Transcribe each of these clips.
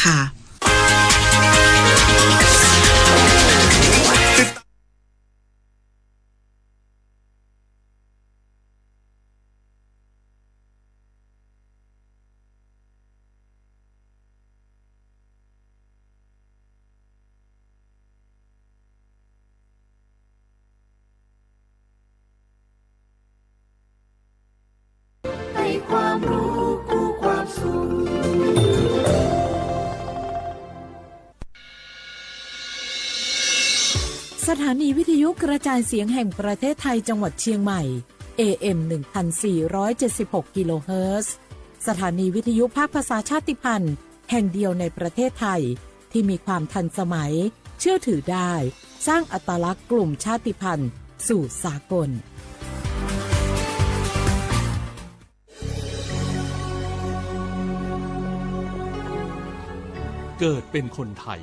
ค่ะ ให้ความรู้คู่ความสุข สถานีวิทยุกระจายเสียงแห่งประเทศไทยจังหวัดเชียงใหม่ เอ เอ็ม หนึ่งพันสี่ร้อยเจ็ดสิบหก กิโลเฮิรตซ์ สถานีวิทยุภาคภาษาชาติพันธุ์แห่งเดียวในประเทศไทย ที่มีความทันสมัย เชื่อถือได้ สร้างอัตลักษณ์กลุ่มชาติพันธุ์สู่สากล เกิดเป็นคนไทย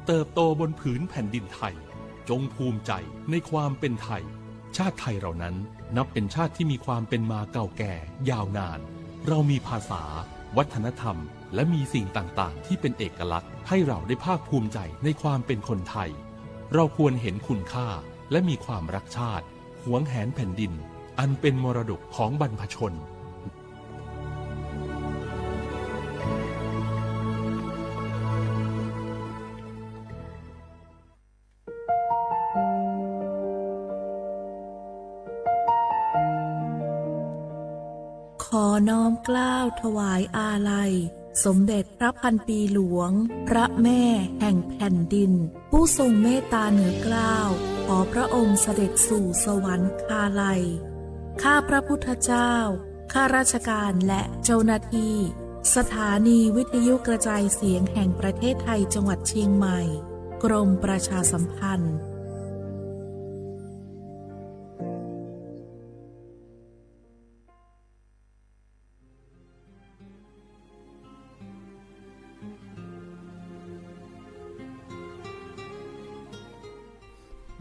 เติบโตบนผืนแผ่นดินไทย จงภูมิใจในความเป็นไทย ชาติไทยเรานั้นนับเป็นชาติที่มีความเป็นมาเก่าแก่ยาวนาน เรามีภาษา วัฒนธรรม และมีสิ่งต่างๆ ที่เป็นเอกลักษณ์ ให้เราได้ภาคภูมิใจในความเป็นคนไทย เราควรเห็นคุณค่า และมีความรักชาติ หวงแหนแผ่นดิน อันเป็นมรดกของบรรพชน ขอน้อมเกล้าถวายอาลัย สมเด็จพระพันปีหลวง พระแม่แห่งแผ่นดิน ผู้ทรงเมตตาเหนือเกล้า ขอพระองค์เสด็จสู่สวรรคาลัย ข้าพระพุทธเจ้า ข้าราชการและเจ้าหน้าที่ สถานีวิทยุกระจายเสียงแห่งประเทศไทยจังหวัดเชียงใหม่ กรมประชาสัมพันธ์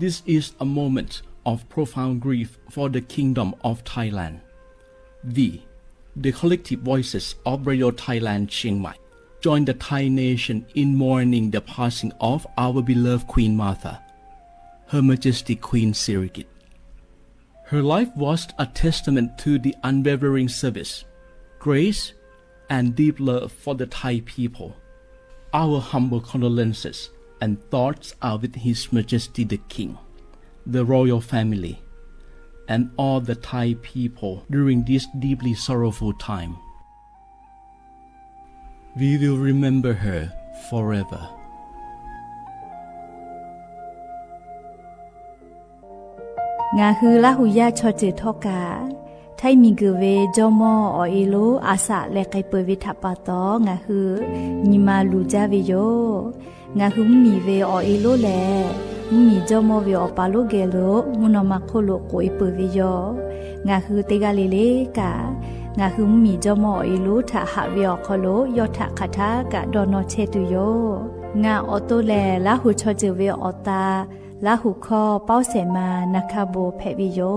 This is a moment of profound grief for the Kingdom of Thailand. We, the collective voices of Radio Thailand Chiang Mai, join the Thai nation in mourning the passing of our beloved Queen Mother, Her Majesty Queen Sirikit. Her life was a testament to the unwavering service, grace, and deep love for the Thai people. Our humble condolences and thoughts are with His Majesty the King, the royal family, and all the Thai people during this deeply sorrowful time. We will remember her forever. Ngaˬ hui Laˇ huˍ yaˇ chaw ceuˬ htawˇ kaꞈ, Htaiˇ miˬguiˬ ve jawˇmawˇ awˬ e lonˉ a shaꞈ leh k'ai peuˬ ve htaꞈ pa taw, ngaˬ hui nyi ma luˬ jaˇ ve yoˬ. Ngaˬ hui mvuhˇmiˬ ve awˬ e lonˉ lehˬ, mvuhˇmiˬ jawˇmawˇ ve awˬ pa lonˉ geh lo mvuhˇ naw ma hk'oˆ lo k'oꞈ e peuˬ ve yoˬ. Ngaˬ hui teˇ g'aˇ le le kaꞈ, ngaˬ hui mvuhˇmiˬ jawˇmawˇ awˬ e lonˉ htaꞈ haꞈ ve awˬ hk'aw lo yawˇ htaꞈ hk'aˬ htaˇ kaꞈ dawˇ nawˇ chehˇ tuˬ yoˬ. Ngaˬ awˬ to lehˬ, Laˇ huˍ chaw ceuˬ ve awˬ ta, Laˇ huˍ hkawˇ Pawˇ Sehˍ ma na hkaˇ bon hpehꞈ ve yoˬ.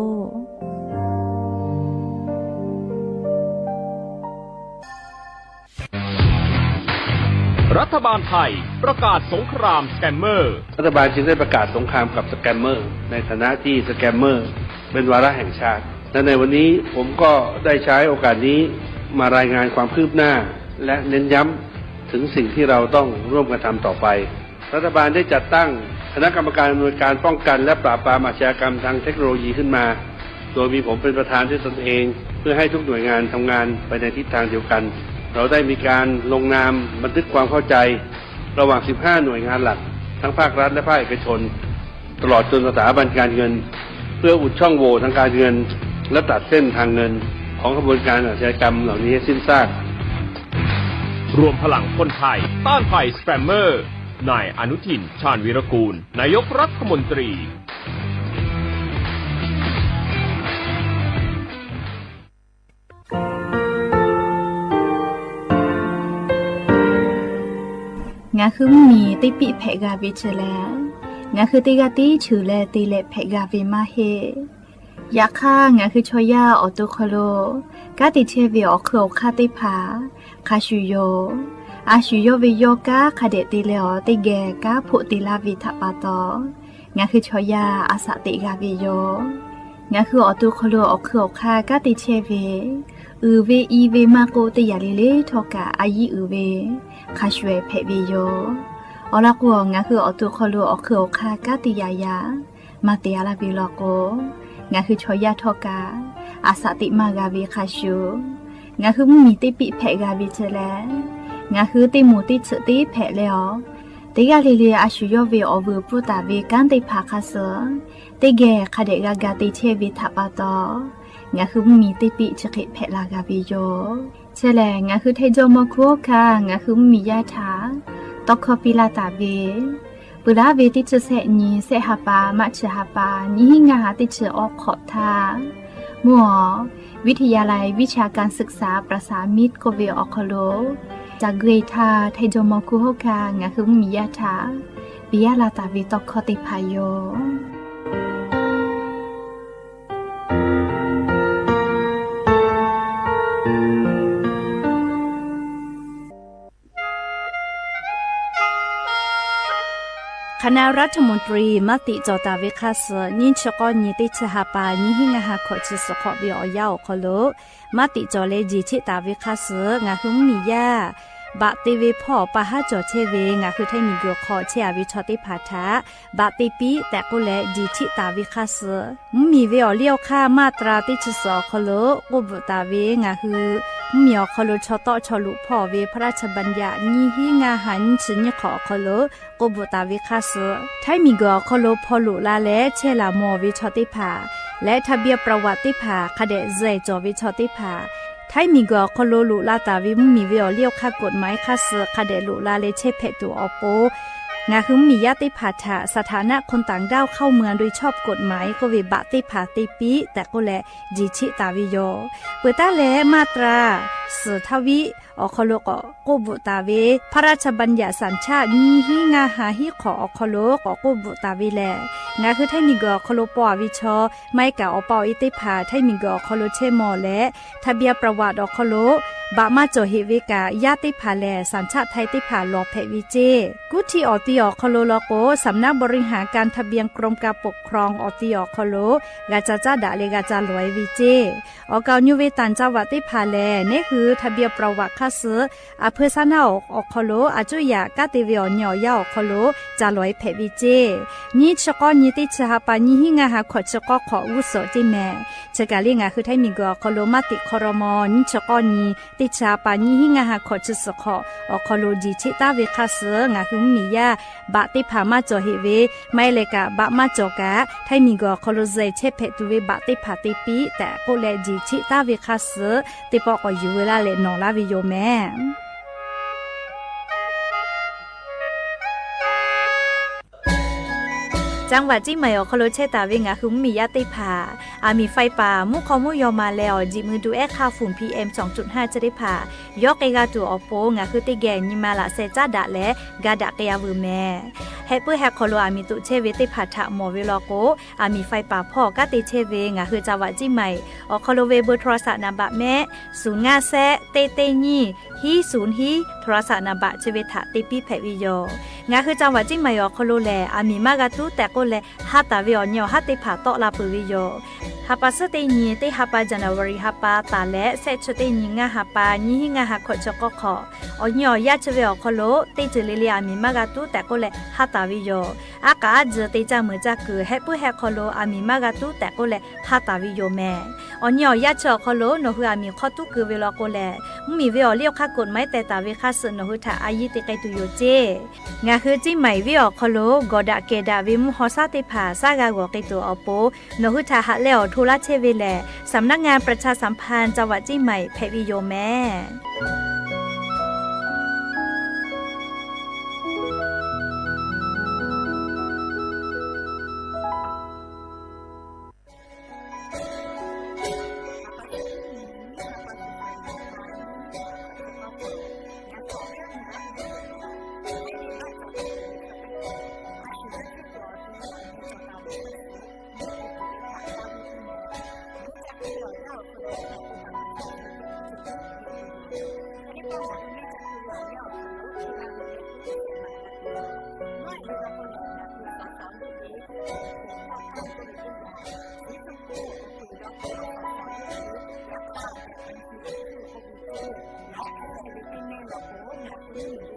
รัฐบาลไทยประกาศสงครามสแกมเมอร์ รัฐบาลจึงได้ประกาศสงครามกับสแกมเมอร์ ในฐานะที่สแกมเมอร์เป็นวาระแห่งชาติ และในวันนี้ผมก็ได้ใช้โอกาสนี้มารายงานความคืบหน้า และเน้นย้ำถึงสิ่งที่เราต้องร่วมกันทำต่อไป รัฐบาลได้จัดตั้งคณะกรรมการอำนวยการป้องกันและปราบปรามอาชญากรรมทางเทคโนโลยีขึ้นมา โดยมีผมเป็นประธานด้วยตนเอง เพื่อให้ทุกหน่วยงานทำงานไปในทิศทางเดียวกัน เราได้มีการลงนามบันทึกความเข้าใจ ระหว่าง สิบห้า หน่วยงานหลัก ทั้งภาครัฐและภาคเอกชน ตลอดจนสถาบันการเงิน เพื่ออุดช่องโหว่ทางการเงิน และตัดเส้นทางเงิน ของขบวนการอาชญากรรมเหล่านี้ให้สิ้นซาก รวมพลังคนไทยต้านภัยสแกมเมอร์ นายอนุทิน ชาญวีรกูล นายกรัฐมนตรี Ngaˬ hui mvuhˇmiˬ teˇ piˆ hpehꞈ g'a ve chi lehˬ, ngaˬ hui teˇ g'aˇ tiˉ cheuˬ leh te leh hpehꞈ g'a ve maˇ heˆ. Yaꞈ hk'aˇ, ngaˬ hui chaw yaˇ awˬ to hk'aw lo kanˉ te chehˇ ve awˬ hkui awˬ hk'aˇ teˇ hpaˍ hk'a shuˍ yoˬ. A shu yawˇ ve yawˇ kanˉ hk'a dehꞈ te leh awˬ teˇ geh kanˉ hpoˆ te laˇ ve htaꞈ pa taw, ngaˬ hui chaw yaˇ a shaꞈ teꞈ g'a ve yoˬ. Ngaˬ hui awˬ to hk'aw lo awˬ hk'ui awˬ hk'aˇ kanˉ te chehˇ ve, uiˍ ve i ve maˇ k'oˆ, teˇ yanˇ le le htawˇ kaꞈ a yiˉ uiˍ ve hk'a shuˍ shuˍ hpehꞈ ve yoˬ. Awˬ lawn k'o, ngaˬ hui awˬ to hk'aw lo awˬ hk'ui awˬ hk'aˇ kanˉ te yaꞈ yaꞈ maˇ te a laˇ ve law k'o, ngaˬ hui chaw yaˇ htawˇ kaꞈ a shaꞈ teꞈ maˇ g'a ve hk'a shuˍ, ngaˬ hui mvuhˇmiˬ teˇ piˆ hpehꞈ g'a ve chi lehˬ, ngaˬ hui teˇ moˍ teˇ tsuhꞈ teˇ hpehꞈ leh awˬ, teˇ g'aˇ le le a shu yawˇ ve awˬ vuiˬ pfuhˇ taˍ ve kanˉ teˇ hpaˍ hk'a suh teˇ geh hk'a dehꞈ g'a ga te chehˇ ve htaꞈ pa taw, ngaˬ hui mvuhˇmiˬ teˇ piˆ chi hk'e hpehꞈ la g'a ve yoˬ. Chi lehˬ, ngaˬ hui Htaiˇ jawˇmawˇ hkunˉ hawˉ hkanˇ ngaˬ hui mvuhˇmiˬ yaˇ htaꞈ tawˇ hkawˇ piˇ laˇ taˍ ve, peuˬ laˇ ve teˇ chi sehˆ nyi sehˆ ha pa March ha pa nyiˇ hinˉ ngaˇ ha teˇ chi awˬ hk'awꞈ htaˇ, mvuhˇ awˬ วิทยาลัยวิชาการศึกษาประสามิตร k'oˆ ve awˬ hk'aw lo, caˬ gui htaˇ Htaiˇ jawˇmawˇ hkunˉ hawˉ hkanˇ ngaˬ hui mvuhˇmiˬ yaˇ htaꞈ piˇ laˇ taˍ ve tawˇ hkawˇ teˇ hpaˍ yoˬ. Hk'aˬ na รัฐมนตรี maˇ tiꞈ cawˬ taˍ ve hk'a suh, nyiˇ chi k'awˇ nyi teˇ chi ha pa nyiˇ hinˉ ngaˇ ha hkawꞈ chi suhˍ hk'awꞈ ve awˬ yanˇ awˬ hk'aw lo maˇ tiꞈ cawˬ leh jeˬ cheˆ taˍ ve hk'a suh, ngaˬ hui mvuhˇmiˬ yaˇ baꞈ te ve hpawˇ awˬ pa haˉ cawˬ chehˇ ve ngaˬ hui Htaiˇ miˬguiˬ hk'aw chehˇ a ve chaw teˇ hpaˍ htaꞈ baꞈ te piˇ tehꞈ k'oˆ leh jeˬ cheˆ taˍ ve hk'a suh, mvuhˇmiˬ ve awˬ liˇ awˬ hk'aˇ maˇ tra teˇ chi suhˍ awˬ hk'aw lo k'oˆ bvuhꞈ taˍ ve ngaˬ hui mvuhˇmiˬ awˬ hk'aw lo chaw tawˆ chaw loꞈ hpawˇ ve พระราชบัญญัติ nyiˇ hinˉ ngaˇ ha nyiˇ chi nyiˇ hk'awꞈ awˬ hk'aw lo k'oˆ bvuhꞈ taˍ ve hk'a suh, Htaiˇ miˬguiˬ awˬ hk'aw lo hpaw loꞈ la leh chehˇ laˬ mawˬ ve chaw teˇ hpaˍ leh ทะเบียนประวัติ teˇ hpaˍ hk'a dehꞈ zuhˬ cawˬ ve chaw teˇ hpaˍ, Htaiˇ miˬguiˬ awˬ hk'aw lo loꞈ la taˍ ve mvuhˇmiˬ ve awˬ liˇ awˬ hk'aˇ กฎหมาย hk'a suh hk'a dehꞈ loꞈ la leh chehˇ hpehꞈ tuˬ awˬ pon, ngaˬ hui mvuhˇmiˬ yaˇ teˇ hpaˍ htaꞈ สถานะคนต่างด้าวเข้าเมืองโดยชอบกฎหมาย k'oˆ ve baꞈ teˇ hpaˍ te piˇ tehꞈ k'oˆ leh jeˬ cheˆ taˍ ve yoˬ. Peuˬ taˉ leh maˇ tra suhˍ htaˇ viˉ awˬ hk'aw lo k'awꞈ k'oˆ bvuhꞈ taˍ ve พระราชบัญญัติสัญชาติ nyiˇ hinˉ ngaˇ ha hiˉ hk'awꞈ awˬ hk'aw lo k'awꞈ k'oˆ bvuhꞈ taˍ ve lehˬ, ngaˬ hui Htaiˇ miˬguiˬ awˬ hk'aw lo paw a ve chaw maˇ heˆ kaꞈ awˬ pa awˬ e teˇ hpaˍ Htaiˇ miˬguiˬ awˬ hk'aw lo chehˇ mawˬ leh ทะเบียนประวัติ awˬ hk'aw lo baꞈ maˇ cawˬ heꞈ ve kaꞈ yaˇ teˇ hpaˍ lehˬ สัญชาติไทย teˇ hpaˍ lawˬ hpehꞈ ve ceˇ. Kuˇ htiˇ awˬ ti awˬ hk'aw lo law k'o, สำนักบริหารการทะเบียน กรมการปกครอง awˬ ti awˬ hk'aw lo g'a ca caˉ daꞈ leh g'a ca lawˬ e ve ceˇ. Awˬ kaˍ awˬ nyi ve ต่างจังหวัด teˇ hpaˍ lehˬ, neˉ hui ทะเบียนประวัติ hk'a suh a hpeu saˉ naˉ awˬ hk'aw lo a cuˇ yaꞈ kanˉ te ve awˬ nyi awˬ yanˇ awˬ hk'aw lo ca lawˬ e hpehꞈ ve ceˇ. Nyiˇ chi k'awˇ nyi teˇ chi ha pa nyiˇ hinˉ ngaˇ ha hkawꞈ chi k'awˇ hk'awꞈ g'uˇ suhˍ ceˇ mehˍ. Chi kaˬ le ngaˬ hui Htaiˇ miˬguiˬ awˬ hk'aw lo maˇ tiꞈ hk'aw raw maw nyiˇ chi k'awˇ nyi teˇ chi ha pa nyiˇ hinˉ ngaˇ ha hkawꞈ chi suhˍ hk'awꞈ awˬ hk'aw lo jeˬ cheˆ taˍ ve hk'a suh ngaˬ hui mvuhˇmiˬ yaˇ baꞈ teˇ hpaˍ maˇ cawˬ heꞈ ve, maˇ heˆ leh kaꞈ baꞈ maˇ cawˬ kaꞈ Htaiˇ miˬguiˬ awˬ hk'aw lo zuhˬ chehˇ hpehꞈ tuˬ ve baꞈ teˇ hpaˍ te piˇ tehꞈ k'oˆ leh jeˬ cheˆ taˍ ve hk'a suh teˇ pawˆ k'awꞈ yuˬ veu laˇ leh nawˬ laˇ ve yoˬ mehˍ. จังหวัดเชียงใหม่ awˬ hk'aw lo chehˇ taˍ ve ngaˬ hui mvuhˇmiˬ yaˇ teˇ hpaˍ, aˬ miˍ faiˇ paˍ mvuhˇ hk'aw mvuhˇ yaw ma leh awˬ jeˬ mui du ehˉ hk'aˇ ฝุ่น PM สองจุดห้า chi teˇ hpaˍ yawˇ k'ai g'a tuˬ awˬ pon ngaˬ hui teˇ geh nyi ma laꞈ sheh caˉ daꞈ leh ga daꞈ k'ai a veuˬ mehˍ. Heh puiˉ heh hk'aw lo aˬ miˍ toꞈ chehˇ ve teˇ hpaˍ htaꞈ mawˬ ve law k'o, aˬ miˍ faiˇ paˍ hpawˇ kanˉ te chehˇ ve ngaˬ hui จังหวัดเชียงใหม่ awˬ hk'aw lo ve เบอร์โทรศัพท์ นามบัตร mehˆ, suˍ ngaˇ sehˆ teˇ teˇ nyiˇ hiˉ suˍ hiˉ โทรศัพท์ นามบัตร chi ve htaꞈ te piˇ hpehꞈ ve yoˬ. Ngaˬ hui จังหวัดเชียงใหม่ awˬ hk'aw lo lehˬ, aˬ miˍ maˇ g'a tuˉ tehꞈ k'oˆ leh, ha taˍ ve awˬ nyi awˬ haˉ teˇ hpaˍ tawˆ la peuˬ ve yoˬ. Ha pa suhˉ teˇ nyi teˇ ha pa January ha pa taˍ leh, sehˆ chi teˇ nyi ngaˇ ha pa nyiˇ hinˉ ngaˇ ha hkawꞈ chi k'awˇ hk'awꞈ, awˬ nyi awˬ yaˇ chi ve awˬ hk'aw lo teˇ ceuˬ le le aˬ miˍ maˇ g'a tuˉ tehꞈ k'oˆ leh ha taˍ ve yoˬ. Aˉ k'aꞈ aˉ tzuhˬ te caˇ meuˍ caˇ kuiˬ heh puiˉ heh hk'aw lo aˬ miˍ maˇ g'a tuˉ tehꞈ k'oˆ leh ha taˍ ve yoˬ mehˍ. Awˬ nyi awˬ yaˇ chi awˬ hk'aw lo nawˬ hui aˬ miˍ hk'awˇ tuˉ keu ve law k'o lehˬ, mvuhˇmiˬ ve awˬ liˇ awˬ hk'aˇ กฎหมาย teh taˍ ve hk'a suh nawˬ hui htaꞈ a yiˇ te k'ai tuˬ yoˬ ceˇ. Ngaˬ hui Ciˇ maiˍ venˇ awˬ hk'aw lo gawˬ daꞈ kehˬ daꞈ ve mvuhˇ haw shaˉ teˇ hpaˍ shaˉ g'a g'awˬ k'ai tuˬ awˬ pon, nawˬ hui htaꞈ haꞈ leh awˬ hto laˇ chehˇ ve lehˬ, สำนักงานประชาสัมพันธ์จังหวัดเชียงใหม่ hpehꞈ ve yoˬ mehˍ.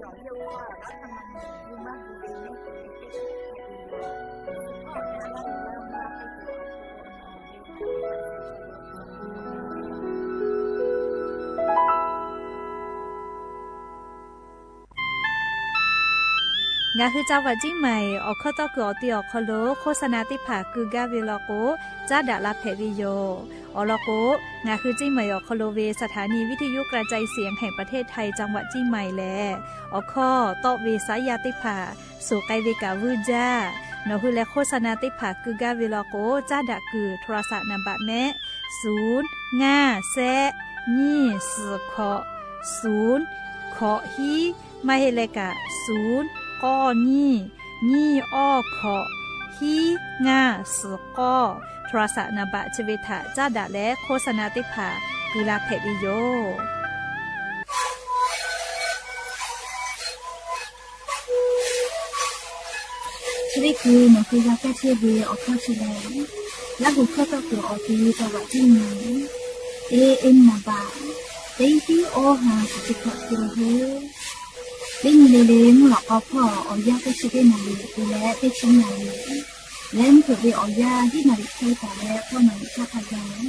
Ngaˬ hui จังหวัดเชียงใหม่ awˬ hkawˇ tawˇ kuiˬ awˬ ti awˬ hk'aw lo โฆษณา teˇ hpaˍ keu gaˇ ve law k'o, caˉ daꞈ la hpehꞈ ve yoˬ. Awˬ lawn k'o, ngaˬ hui เชียงใหม่ awˬ hk'aw lo ve สถานีวิทยุกระจายเสียงแห่งประเทศไทย จังหวัดเชียงใหม่ lehˬ, awˬ hkawˇ tawˆ ve saˉ yaˇ teˇ hpaˍ suhˍ k'ai ve kaꞈ vuiˇ jaˇ. Nawˬ hui leh โฆษณา teˇ hpaˍ keu gaˇ ve law k'o, caˉ daꞈ kuiˬ โทรศัพท์ naˍ baꞈ mehˆ ศูนย์ ngaˇ แซะ nyiˇ suhˍ hkawꞈ ศูนย์ hkawꞈ hiˉ, maˇ heˆ leh kaꞈ ศูนย์ k'awˇ nyiˇ, nyiˇ awˇ hkawꞈ, hiˉ ngaˇ suhˍ k'awˇ, โทรศัพท์ naˍ baꞈ chi ve htaꞈ caˉ daꞈ leh โฆษณา teˇ hpaˍ keu la hpehꞈ ve yoˬ. Chi teˇ hkui nawˬ hui g'a kaˇ chehˇ ve awˬ hkawˇ chi lehˬ, Laˇ huˍ hkawˇ tawˇ kuiˬ awˬ ti จังหวัดเชียงใหม่ A M naˍ baꞈ teˇ tiˉ awˇ ha chi teˇ hkawꞈ te ve yoˬ. Teˇ nyi le le mvuhˇ lawꞈ k'aw hpawˇ awˬ yanˇ teˇ chi teˇ naˍ riˍ te leh teˇ chi naˍ riˍ leh mvuhˇ hpeuꞈ ve awˬ yanˇ hiˉ naˍ riˍ hk'e taˍ leh k'awˇ naˍ riˍ htaˇ hk'a gaˬ,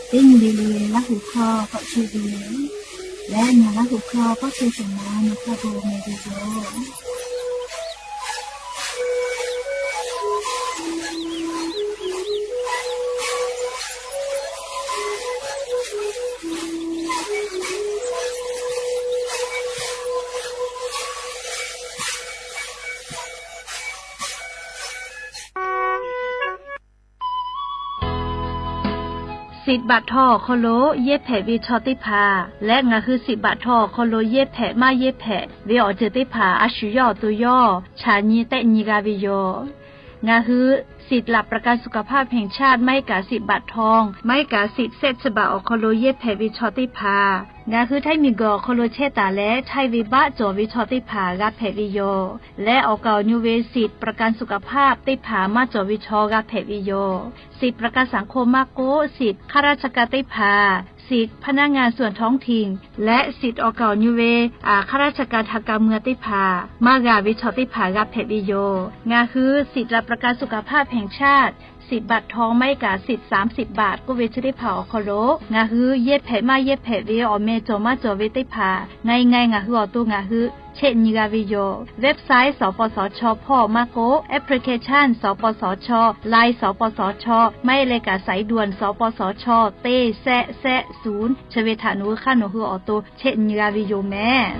teˇ nyi le le Laˇ huˍ hkawˇ k'awꞈ chehˇ ve leh ngaˬ Laˇ huˍ hkawˇ k'awꞈ chehˇ shawˍ ma nawˬ hk'a bon meh ve yoˬ. Siꞈ baꞈ htaw awˬ hk'aw lo yehˇ hpehꞈ ve chaw teˇ hpaˍ leh ngaˬ hui siꞈ baꞈ htaw awˬ hk'aw lo yehˇ hpehꞈ maˇ yehˇ hpehꞈ ve awˬ ceuˬ teˇ hpaˍ a shu yawˇ awˬ to yawˇ chaꞈ nyi tehˆ nyi g'a ve yoˬ. Ngaˬ hui สิทธิ์หลักประกันสุขภาพแห่งชาติ maˇ heˆ kaꞈ siꞈ baꞈ htaw, maˇ heˆ kaꞈ siꞈ shehˆ chi baꞈ awˬ hk'aw lo yehˇ hpehꞈ ve chaw teˇ hpaˍ, ngaˬ hui htaiˇ miˬguiˬ awˬ hk'aw lo chehˇ taˍ leh htaiˇ ve baˆ cawˬ ve chaw teˇ hpaˍ g'a hpehꞈ ve yoˬ. Leh awˬ kaˍ awˬ nu ve siꞈ ประกันสุขภาพ teˇ hpaˍ maˇ cawˬ ve chaw g'a hpehꞈ ve yoˬ. Siꞈ ประกันสังคม maˇ k'oˆ, siꞈ ข้าราชการ teˇ hpaˍ, siꞈ พนักงานส่วนท้องถิ่น leh siꞈ awˬ kaˍ awˬ nu ve ข้าราชการทางการเมือง teˇ hpaˍ maˇ g'a ve chaw teˇ hpaˍ g'a hpehꞈ ve yoˬ. Ngaˬ hui siꞈ หลักประกันสุขภาพแห่งชาติ siꞈ baꞈ htaw maˇ heˆ kaꞈ siꞈ สามสิบบาท k'oˆ ve chi teˇ hpaˍ awˬ hk'aw lo ngaˬ hui yehˇ hpehꞈ maˇ yehˇ hpehꞈ ve awˬ meh cawˬ maˇ cawˬ ve teˇ hpaˍ ngaˬ ngaˬ ngaˬ hui awˬ to ngaˬ hui chehˆ nyi g'a ve yoˬ. Website สปสช hpawˇ maˇ k'oˆ, application สปสช, Line สปสช, maˇ heˆ leh kaꞈ สายด่วน สปสช teˇ shehˆ shehˆ ศูนย์ chi ve htaꞈ nawˬ hui hk'aˇ nawˬ hui awˬ to chehˆ nyi g'a ve yoˬ mehˍ.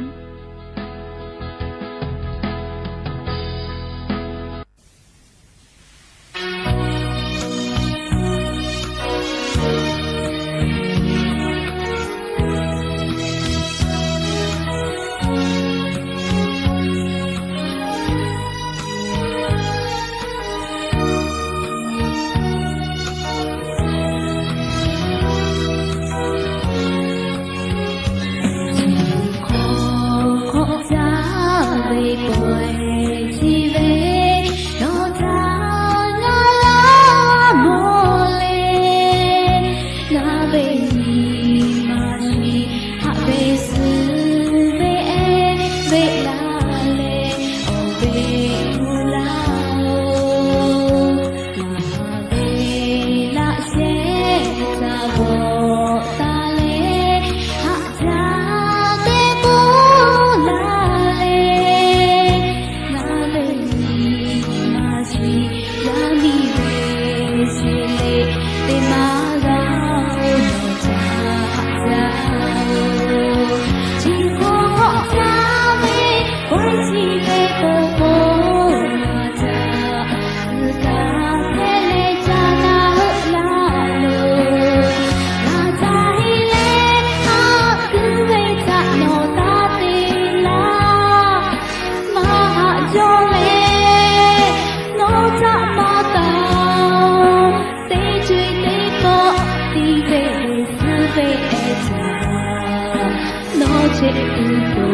Nawˬ chehˇ tuˬ k'o,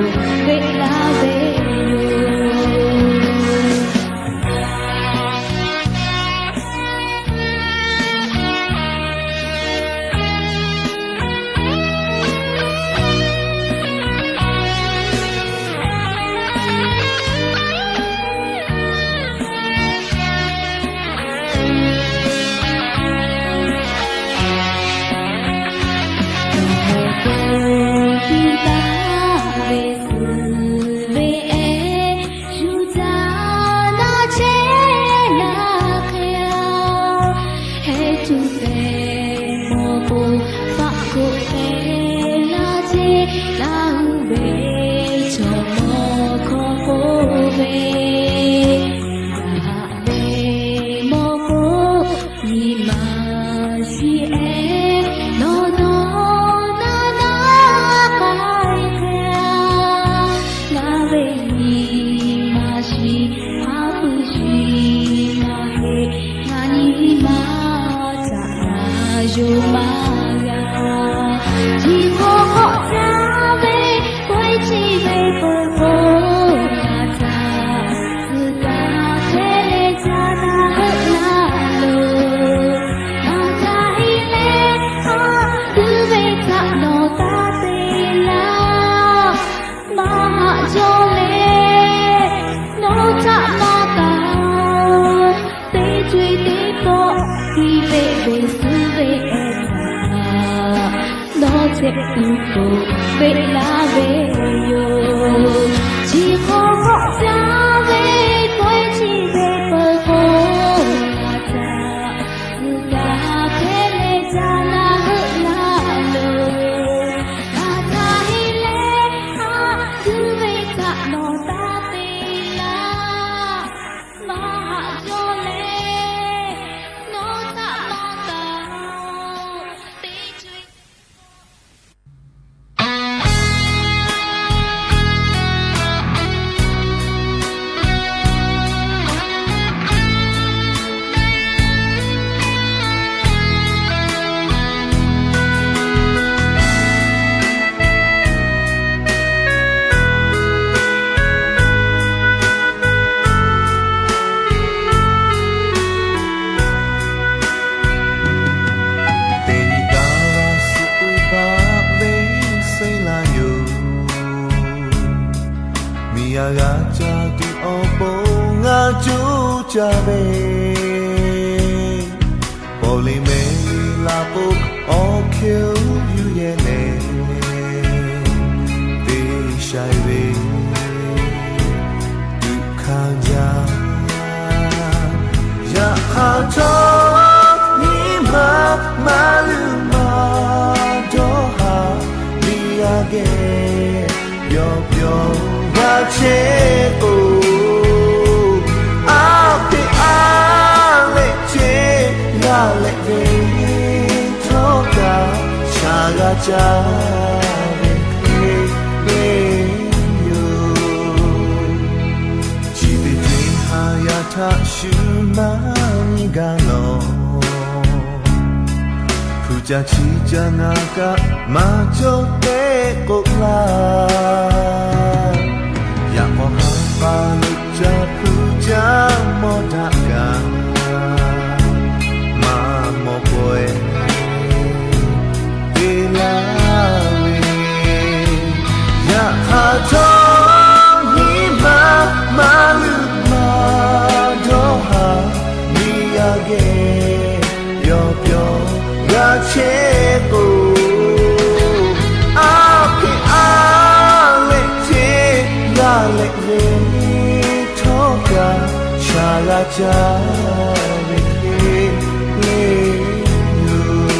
venˇ laˇ ve yoˬ. Yeˍsuˆ ve ehˉ htaꞈ nawˬ chehˇ tuˬ k'oˆ ve laˇ ve yoˬ. Chi hk'awꞈ hk'awꞈ caˇ ve kawehˇ chi ve peuˬ k'o, a htaꞈ g'a hk'e leh ca laˇ heuˆ laˇ loˬ. Hk'aˬ htaˇ heˆ leh, a tuˬ ve htaꞈ nawˬ taˇ te laˇ. Maˇ haꞈ jaw leh, nawˬ htaꞈ maˇ taˍ-oˬ, teˇ co e Teˇ nyi taˇ laˇ suh uˉ baˆ ve suh laˇ yoˬ. Miˬ yaˇ g'a ca tuˬ awˬ pon ngaˬ coˇ caˇ ve, pawˬ le mehˍ le laꞈ k'o awˬ hk'e yuˬ yehˬ leh, teˇ shaiˍ ve tuꞈ hkanˇ jaˇ. Yaꞈ hk'aˇ htawˇ, nyi ma maˇ luˬ maˇ dawˇ haˍ, miˬ yaˇ geh yawˇ pyawˇ g'a chehˇ k'o, a hpeꞈ a leh ceh g'a leh ve htawˇ kaꞈ, shaˍ g'a caˇ ve hk'e le yoˬ. Chi teˇ ceuˬ haˍ yaˇ htaꞈ shu maˇ nyi gaˇ lawˬ. Hpu ca chi ca ngaˬ kaꞈ maˇ cawˬ tehꞈ k'oˆ laˇ. Yaꞈ k'aw haˍ pa luˬ ca hpu ca mawˇ daꞈ kaꞈ, maˇ mawˬ pawehˇ te laˇ ve. Yaꞈ hk'aˇ htawˇ, nyi ma maˇ luˬ maˇ dawˇ haˍ, miˬ yaˇ geh yawˇ pyawˇ g'a chehˇ k'o, a hpeꞈ a leh ceh g'a leh ve htawˇ kaꞈ, shaˍ g'a caˇ ve hk'e le yoˬ.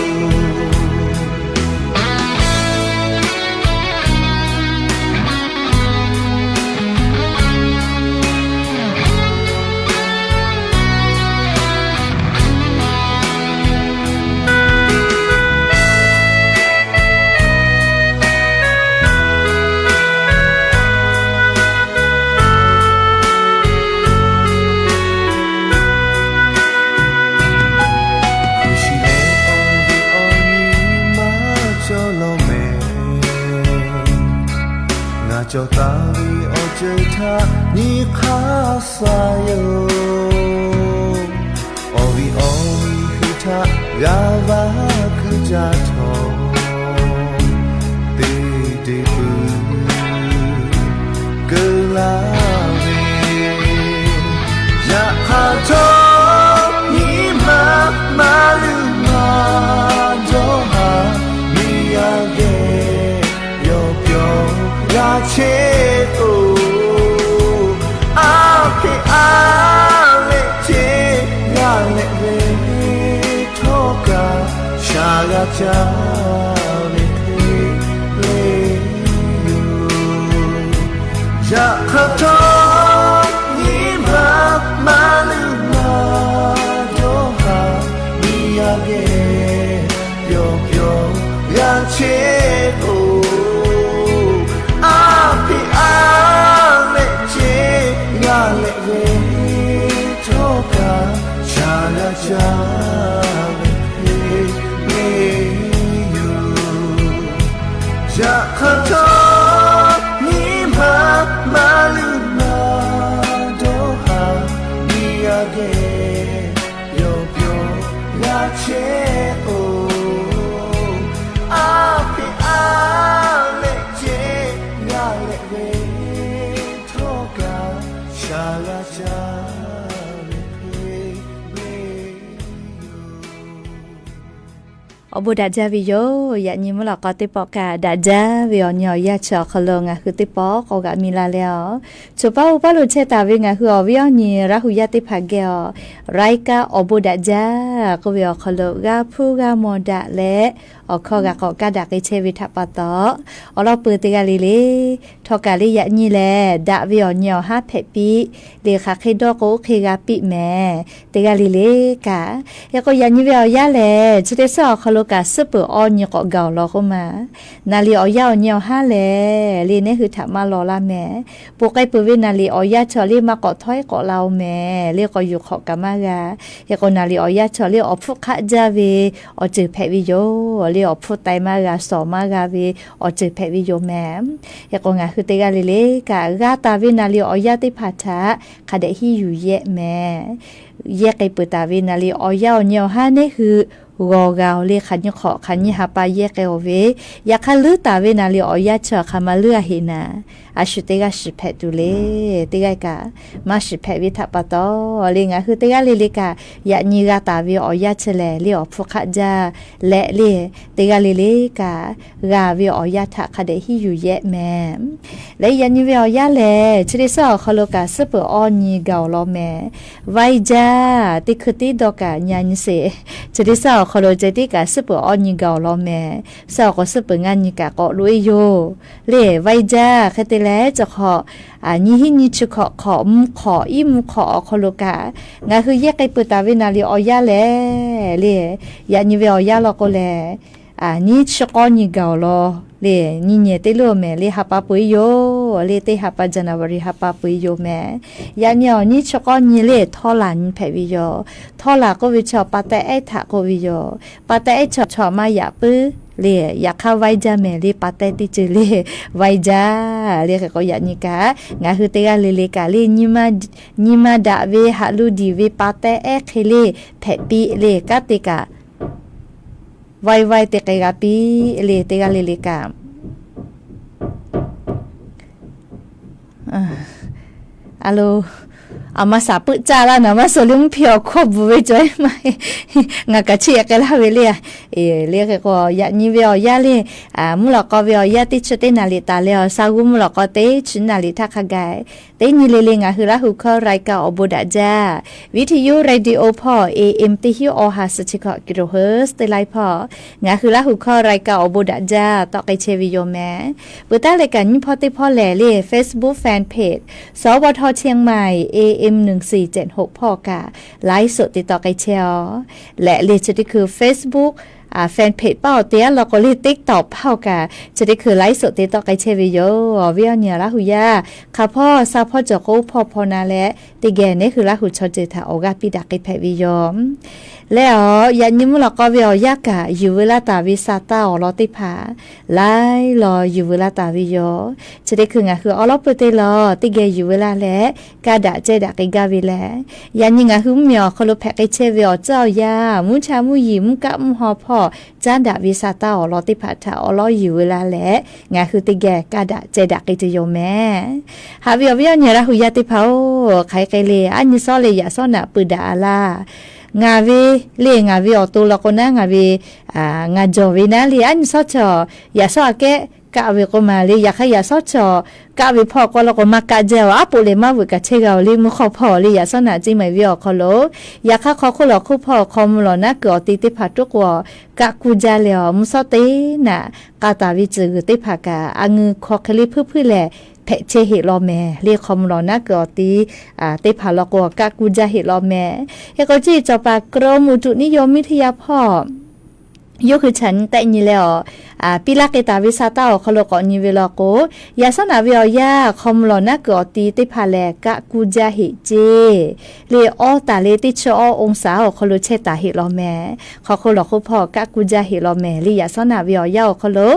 Hpu shi leh awˬ viˉ awˬ nyi maˇ cawˬ lawˬ mehˍ. Ngaˬ cawˬ taˍ ve awˬ ceuˬ htaꞈ nyi hk'aˇ suh yoˬ. Awˬ viˉ awˬ nyi hui htaꞈ g'a vaˇ hkuiˇ jaˇ htawˇ, teˇ deˇ pui keu laˇ ve. Yaꞈ hk'aˇ htawˇ, nyi ma maˇ luˬ maˇ dawˇ haˍ, miˬ yaˇ geh yawˇ pyawˇ g'a chehˇ k'o, a hpeꞈ a leh ceh g'a leh ve htawˇ kaꞈ, shaˍ g'a caˇ ve hk'e le yoˬ. Yaꞈ hk'aˇ htawˇ, nyi ma maˇ luˬ maˇ dawˇ haˍ, miˬ yaˇ geh yawˇ pyawˇ g'a chehˇ k'o, a hpeꞈ a leh ceh g'a leh ve htawˇ kaꞈ, shaˍ g'a caˇ ve hk'e le yoˬ. Yaꞈ hk'aˇ htawˇ, nyi ma maˇ luˬ maˇ dawˇ haˍ, miˬ yaˇ geh yawˇ pyawˇ g'a chehˇ k'o, a hpeꞈ a leh ceh g'a leh ve htawˇ kaꞈ, shaˍ g'a caˇ ve hk'e le yoˬ. Awˬ bon daꞈ jaˇ ve yoˬ. Yaꞈ nyi mvuhˇ lawꞈ k'aw teˇ pawˆ kaꞈ daꞈ jaˇ ve awˬ nyi awˬ yanˇ chi awˬ hk'aw lo ngaˬ hui teˇ pawˆ k'awꞈ g'aꞈ mi la leh a, choˬ paˉ uˉ paˉ lo chehˇ taˍ ve ngaˬ hui awˬ viˉ awˬ nyi Laˇ hu yaˇ teˇ hpaˍ geh a, รายการ awˬ bon daꞈ jaˇ k'oˆ ve awˬ hk'aw lo g'a hpuˇ g'a mawˬ daꞈ leh, awˬ hkawˇ g'a k'awꞈ kaˇ daꞈ k'ai chehˇ ve htaꞈ pa taw, awˬ lawn peuˬ teˇ g'aˇ le le htawˇ kaꞈ le yaꞈ nyi lehˬ, daꞈ ve awˬ nyi awˬ haˉ hpehꞈ piˇ le. Hk'aˬ hk'e dawˇ k'o oˇ hk'e g'a piˇ mehˍ. Teˇ g'aˇ le le kaꞈ, hk'e k'o yaꞈ nyi ve awˬ yanˇ lehˬ, chi teˇ suhˉ awˬ hk'aw lo kaꞈ suhˉ peuˬ awˇ nyi k'awꞈ gaˬ awˬ lawn k'oˆ ma, naˍ riˍ awˬ yanˇ awˬ nyi awˬ haˉ lehˬ le neˉ hui htaꞈ maˇ law laˇ mehˍ. Bon k'ai peuˬ ve naˍ riˍ awˬ yanˇ chi le maˇ k'awꞈ htawˇ ehˉ k'awꞈ la oˬ mehˍ. Le k'awꞈ yuˬ hk'awꞈ kaꞈ maˇ g'a. Hk'e k'o naˍ riˍ awˬ yanˇ chi le awˬ hpfuhˇ hk'aˆ jaˇ ve awˬ ceuˬ hpehꞈ ve yoˬ. Le awˬ hpfuhˇ tai maˇ g'a, shawˍ maˇ g'a ve awˬ ceuˬ hpehꞈ ve yoˬ mehˍ. Hk'e k'o ngaˬ hui teˇ g'aˇ le le kaꞈ g'a taˍ ve naˍ riˍ awˬ yanˇ teˇ hpaˍ htaꞈ hk'a dehꞈ hiˉ yuˬ yehˇ mehˍ. Yehˇ k'ai peuˬ taˍ ve naˍ riˍ awˬ yanˇ awˬ nyi awˬ haˉ neˉ hui g'awˬ g'a oˬ le, hk'aˬ nyi hk'awꞈ hk'aˬ nyi ha pa yehˇ k'ai oˬ ve, yaꞈ hk'aˇ leuˉ taˍ ve naˍ riˍ awˬ yanˇ chi hk'aˬ ma leuˉ a heꞈ naˍ, a shu teˇ g'aˇ shiˍ hpehꞈ tuˬ le. Teˇ g'aˇ kaꞈ maˇ shiˍ hpehꞈ ve htaꞈ pa taw le ngaˬ hui teˇ g'aˇ le le kaꞈ yaꞈ nyi g'a taˍ ve awˬ yanˇ chi lehˬ le awˬ hpfuhˇ hk'aˆ jaˇ leh le, teˇ g'aˇ le le kaꞈ g'a ve awˬ yanˇ htaꞈ hk'a dehꞈ hiˉ yuˬ yehˇ mehˍ. Leh yaꞈ nyi ve awˬ yanˇ lehˬ, chi teˇ suhˉ awˬ hk'aw lo kaꞈ suhˉ peuˬ awˇ nyi gaˬ awˬ lawn mehˍ. Vaiˇ jaˇ teˇ hkui tiˉ dawˇ kaꞈ nyi a nyi sheˍ. Chi teˇ suhˉ awˬ hk'aw lo ceh tiˉ kaꞈ suhˉ peuˬ awˇ nyi gaˬ awˬ lawn mehˍ. Suhˉ awˬ hk'aw suhˉ peuˬ ngaˇ nyi kaꞈ k'awꞈ loꞈ e yoˬ. Le vaiˇ jaˇ hk'e te leh chi hk'awꞈ nyi hiˉ nyi chi hk'awꞈ hk'awꞈ mvuhˇ hk'awꞈ iˉ mvuhˇ hk'awꞈ awˬ hk'aw lo kaꞈ ngaˬ hui yehˇ k'ai peuˬ taˍ ve naˍ riˍ awˬ yanˇ lehˬ le, yaꞈ nyi ve awˬ yanˇ law k'o lehˬ, nyiˇ chi k'awˇ nyi gaˬ awˬ lawn le, nyi nyehˬ teˇ leuˉ mehˍ le ha pa peu eˬ yoˬ. Le teˇ ha pa January ha pa peu eˬ yoˬ mehˍ. Yaꞈ nyi awˬ nyiˇ chi k'awˇ nyi le htawˇ laˬ nyi hpehꞈ ve yoˬ. Htawˇ laˬ k'oˆ ve chaw pa tehˉ ehˉ htaꞈ k'oˆ ve yoˬ. Pa tehˉ ehˉ chaw chaw maˇ yaꞈ puiˉ le, yaꞈ hk'aˇ vaiˇ jaˇ mehˍ le pa tehˉ teˇ ceuˬ le vaiˇ jaˇ le. Hk'e k'o yaꞈ nyi kaꞈ ngaˬ hui teˇ g'aˇ le le kaꞈ le nyi ma daꞈ ve haꞈ lu diˬ ve pa tehˉ ehˉ hk'e le hpehꞈ piˇ le kanˉ te kaꞈ vaiˇ vaiˇ te k'ai g'a piˇ le teˇ g'aˇ le le kaꞈ. A lo, a ma shaˍ puiˆ caˇ laˇ naˍ maˇ suh le mvuhˇ hpe awˬ hkawˇ bvuhˬ ve cawˬ e maˇ heˆ. Ngaˬ kaꞈ chiˇ ehˍ k'ai laˇ ve le. Le hk'e k'o yaꞈ nyi ve awˬ yanˇ le, mvuhˇ lawꞈ k'aw ve awˬ yanˇ teˇ chi teˇ naˍ riˍ taˍ leh awˬ sa g'uˇ mvuhˇ lawꞈ k'aw teˇ chi naˍ riˍ htaˇ hk'a gaˬ teˇ nyi le le ngaˬ hui Laˇ huˍ hkawˇ รายการ awˬ bon daꞈ jaˇ, วิทยุ radio hpawˇ A M teˇ hinˉ awˬ ha suh chi hkawꞈ kilohertz teˇ laiˉ hpawˇ ngaˬ hui Laˇ huˍ hkawˇ รายการ awˬ bon daꞈ jaˇ tawˆ k'ai chehˇ ve yoˬ mehˍ. Peuˬ taˉ leh kaꞈ nyiˇ hpawˇ teˇ hpawˇ lehˬ le Facebook fan page สวท เชียงใหม่ A M หนึ่งสี่เจ็ดหก hpawˇ kaꞈ ไลฟ์สด te tawˆ k'ai chehˇ a. Leh le chi teˇ hkui Facebook fan page paˇ awˬ te aˉ law k'o le TikTok paˇ awˬ kaꞈ chi teˇ hkui ไลฟ์สด te tawˆ k'ai chehˇ ve yoˬ. Awˬ viˉ awˬ nyi Laˇ huˍ yaˇ hk'a hpawˇ sa hpawˇ cawˬ k'o hpawˇ hpawˇ na leh teˇ geh neˉ hui Laˇ huˍ chaw ceuˬ htaꞈ awˬ g'aˇ piˇ daꞈ k'ai hpehꞈ ve yoˬ. Leh a, yaꞈ nyi mvuhˇ lawꞈ k'aw ve awˬ yanˇ kaꞈ yuˬ veu laˇ taˍ ve sa taˇ awˬ lawn teˇ hpaˍ laiˉ law yuˬ veu laˇ taˍ ve yoˬ. Chi teˇ hkui ngaˬ hui awˉ lawˉ peuˬ te law teˇ geh yuˬ veu laˇ leh kaˇ daꞈ ceh daꞈ k'ai gaˇ ve lehˬ, yaꞈ nyi ngaˬ hui mvuhˇ miˬ awˬ hk'aw lo hpehꞈ k'ai chehˇ ve awˬ tcuhˉ awˬ yanˇ mvuhˇ cha mvuhˇ yiˍ mvuhˇ kaˆ mvuhˇ haw hpawˇ caˉ daꞈ ve sa taˇ awˬ lawn teˇ hpaˍ htaꞈ awˉ lawˉ yuˬ veu laˇ leh ngaˬ hui teˇ geh kaˇ daꞈ ceh daꞈ k'ai tuˬ yoˬ mehˍ. Haꞈ ve awˬ viˉ awˬ nyi Laˇ huˍ yaˇ teˇ hpaˍ-oˬ, hk'aˬ hk'e le a nyi sawˉ le yaꞈ sawˉ naꞈ pui daꞈ a laˇ. Ngaˬ ve le ngaˬ ve awˬ to law k'o naˉ ngaˬ ve ngaˬ jawˬ ve naˉ le a nyi sawˉ chaw yaꞈ sawˉ aꞈ kehˉ kaˆ ve k'o maˬ le. Yaꞈ hk'aˇ yaꞈ sawˉ chaw kaˆ ve hpawˇ k'o law k'o maˇ kaˆ jaˇ-oˬ. Aˉ poꞈ lehˬ maˇ veuꞈ kaꞈ chehˇ g'a-oˬ le mvuhˇ hk'awˇ hpawˇ le yaꞈ sawˉ naꞈ ceˇ maˬ ve awˬ hk'aw lo. Yaꞈ hk'aˇ hk'aw hk'oˆ lawˬ hk'oˆ hpawˇ hk'aw mvuh lawˬ naˉ kuiˬ awˬ ti teˇ hpaˍ tuˉ k'o kaˆ kuˇ jaˇ leh awˬ mvuhˇ sawˉ teˇ naꞈ k'a taˍ ve ceuˬ g'uiˬ teˇ hpaˍ kaꞈ a ngeu hk'aw hk'e le hpuiˇ hpuiˇ lehˬ hpehꞈ chehˇ heˆ law mehˍ le. Hk'aw mvuh lawˬ naˉ kuiˬ awˬ ti teˇ hpaˍ law k'o kaˆ kuˇ jaˇ heˆ law mehˍ. Hk'e k'o chi cawˬ paˍ กรมอุตุนิยมวิทยา hpawˇ yawˇ hui chaꞈ nyi tehˆ nyi leh awˬ piˇ laˇ k'ai taˍ ve sa taˇ awˬ hk'aw lo k'awꞈ nyi ve law k'o, yaꞈ sawˉ naꞈ ve awˬ yanˇ hk'aw mvuh lawˬ naˉ kuiˬ awˬ ti teˇ hpaˍ lehˬ kaˆ kuˇ jaˇ heˆ ceˇ le. Awˇ taˍ le teˇ chi awˇ องศา awˬ hk'aw lo chehˇ taˍ heˆ law mehˍ. Hk'aw hk'oˆ lawˬ hk'oˆ hpawˇ kaˆ kuˇ jaˇ heˆ law mehˍ le. Yaꞈ sawˉ naꞈ ve awˬ yanˇ awˬ hk'aw lo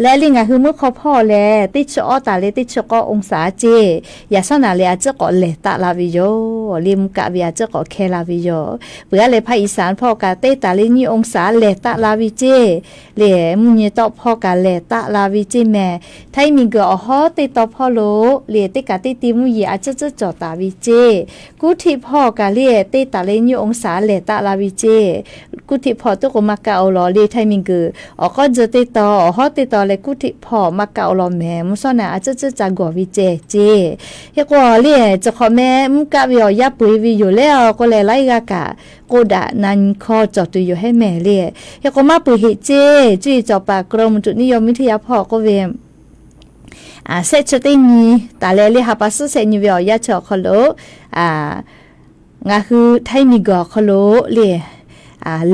leh le ngaˬ hui mvuhˇ hk'awˇ hpawˇ lehˬ teˇ chi awˇ taˍ le teˇ chi k'awˇ องศา ceˇ. Yaꞈ sawˉ naꞈ lehˬ a ciˉ k'awꞈ lehˬ taˆ la ve yoˬ le. Mvuhˇ kaˆ ve a ciˉ k'awꞈ hkeh la ve yoˬ. Peuˬ aˉ leh hpaˇ อีสาน hpawˇ kaꞈ teˇ taˍ le nyiˇ องศา lehˬ taˆ la ve ceˇ le. Mvuhˇ nyi hpawˇ kaꞈ lehˬ taˆ la ve ceˇ mehˍ. Htaiˇ miˬguiˬ awˬ hawˉ teˇ taw hpawˇ lo le teˇ kaꞈ teˇ ti mvuhˇ yeˬ a tcuhˉ tcuhˉ cawˬ taˍ ve ceˇ. Kuˇ htiˆ hpawˇ kaꞈ le teˇ taˍ leh nyiˇ องศา lehˬ taˆ la ve ceˇ. Kuˇ htiˆ hpawˇ tuˉ k'o maˇ kaˆ-o law le. Htaiˇ miˬguiˬ awˬ k'awˇ tcuh teˇ taw awˬ hawˉ teˇ taw leh kuˇ htiˆ hpawˇ maˇ kaˆ-o law mehˍ. Mvuhˇ shawˉ naꞈ a tcuhˉ tcuhˉ ca gawˬ ve ceh ceˇ. Hk'e k'o le, chi hk'awꞈ meh mvuhˇ kaˆ ve awˬ yanˇ peu-e ve yoˬ leh-o k'oˆ leh laiˉ g'aˇ kaꞈ k'oˆ daꞈ na nyi hkawˇ cawˬ tuˬ yoˬ hehˉ mehˍ le. Hk'e k'o maˇ peu-eˬ heˆ ceˇ. Cuˇ yiˍ cawˬ paˍ กรมอุตุนิยมวิทยา hpawˇ k'oˆ ve, shehˆ chi teˇ nyi taˍ leh le ha pa suhˉ shehˆ nyi ve awˬ yanˇ chi awˬ hk'aw lo ngaˬ hui Htaiˇ miˬguiˬ awˬ hk'aw lo le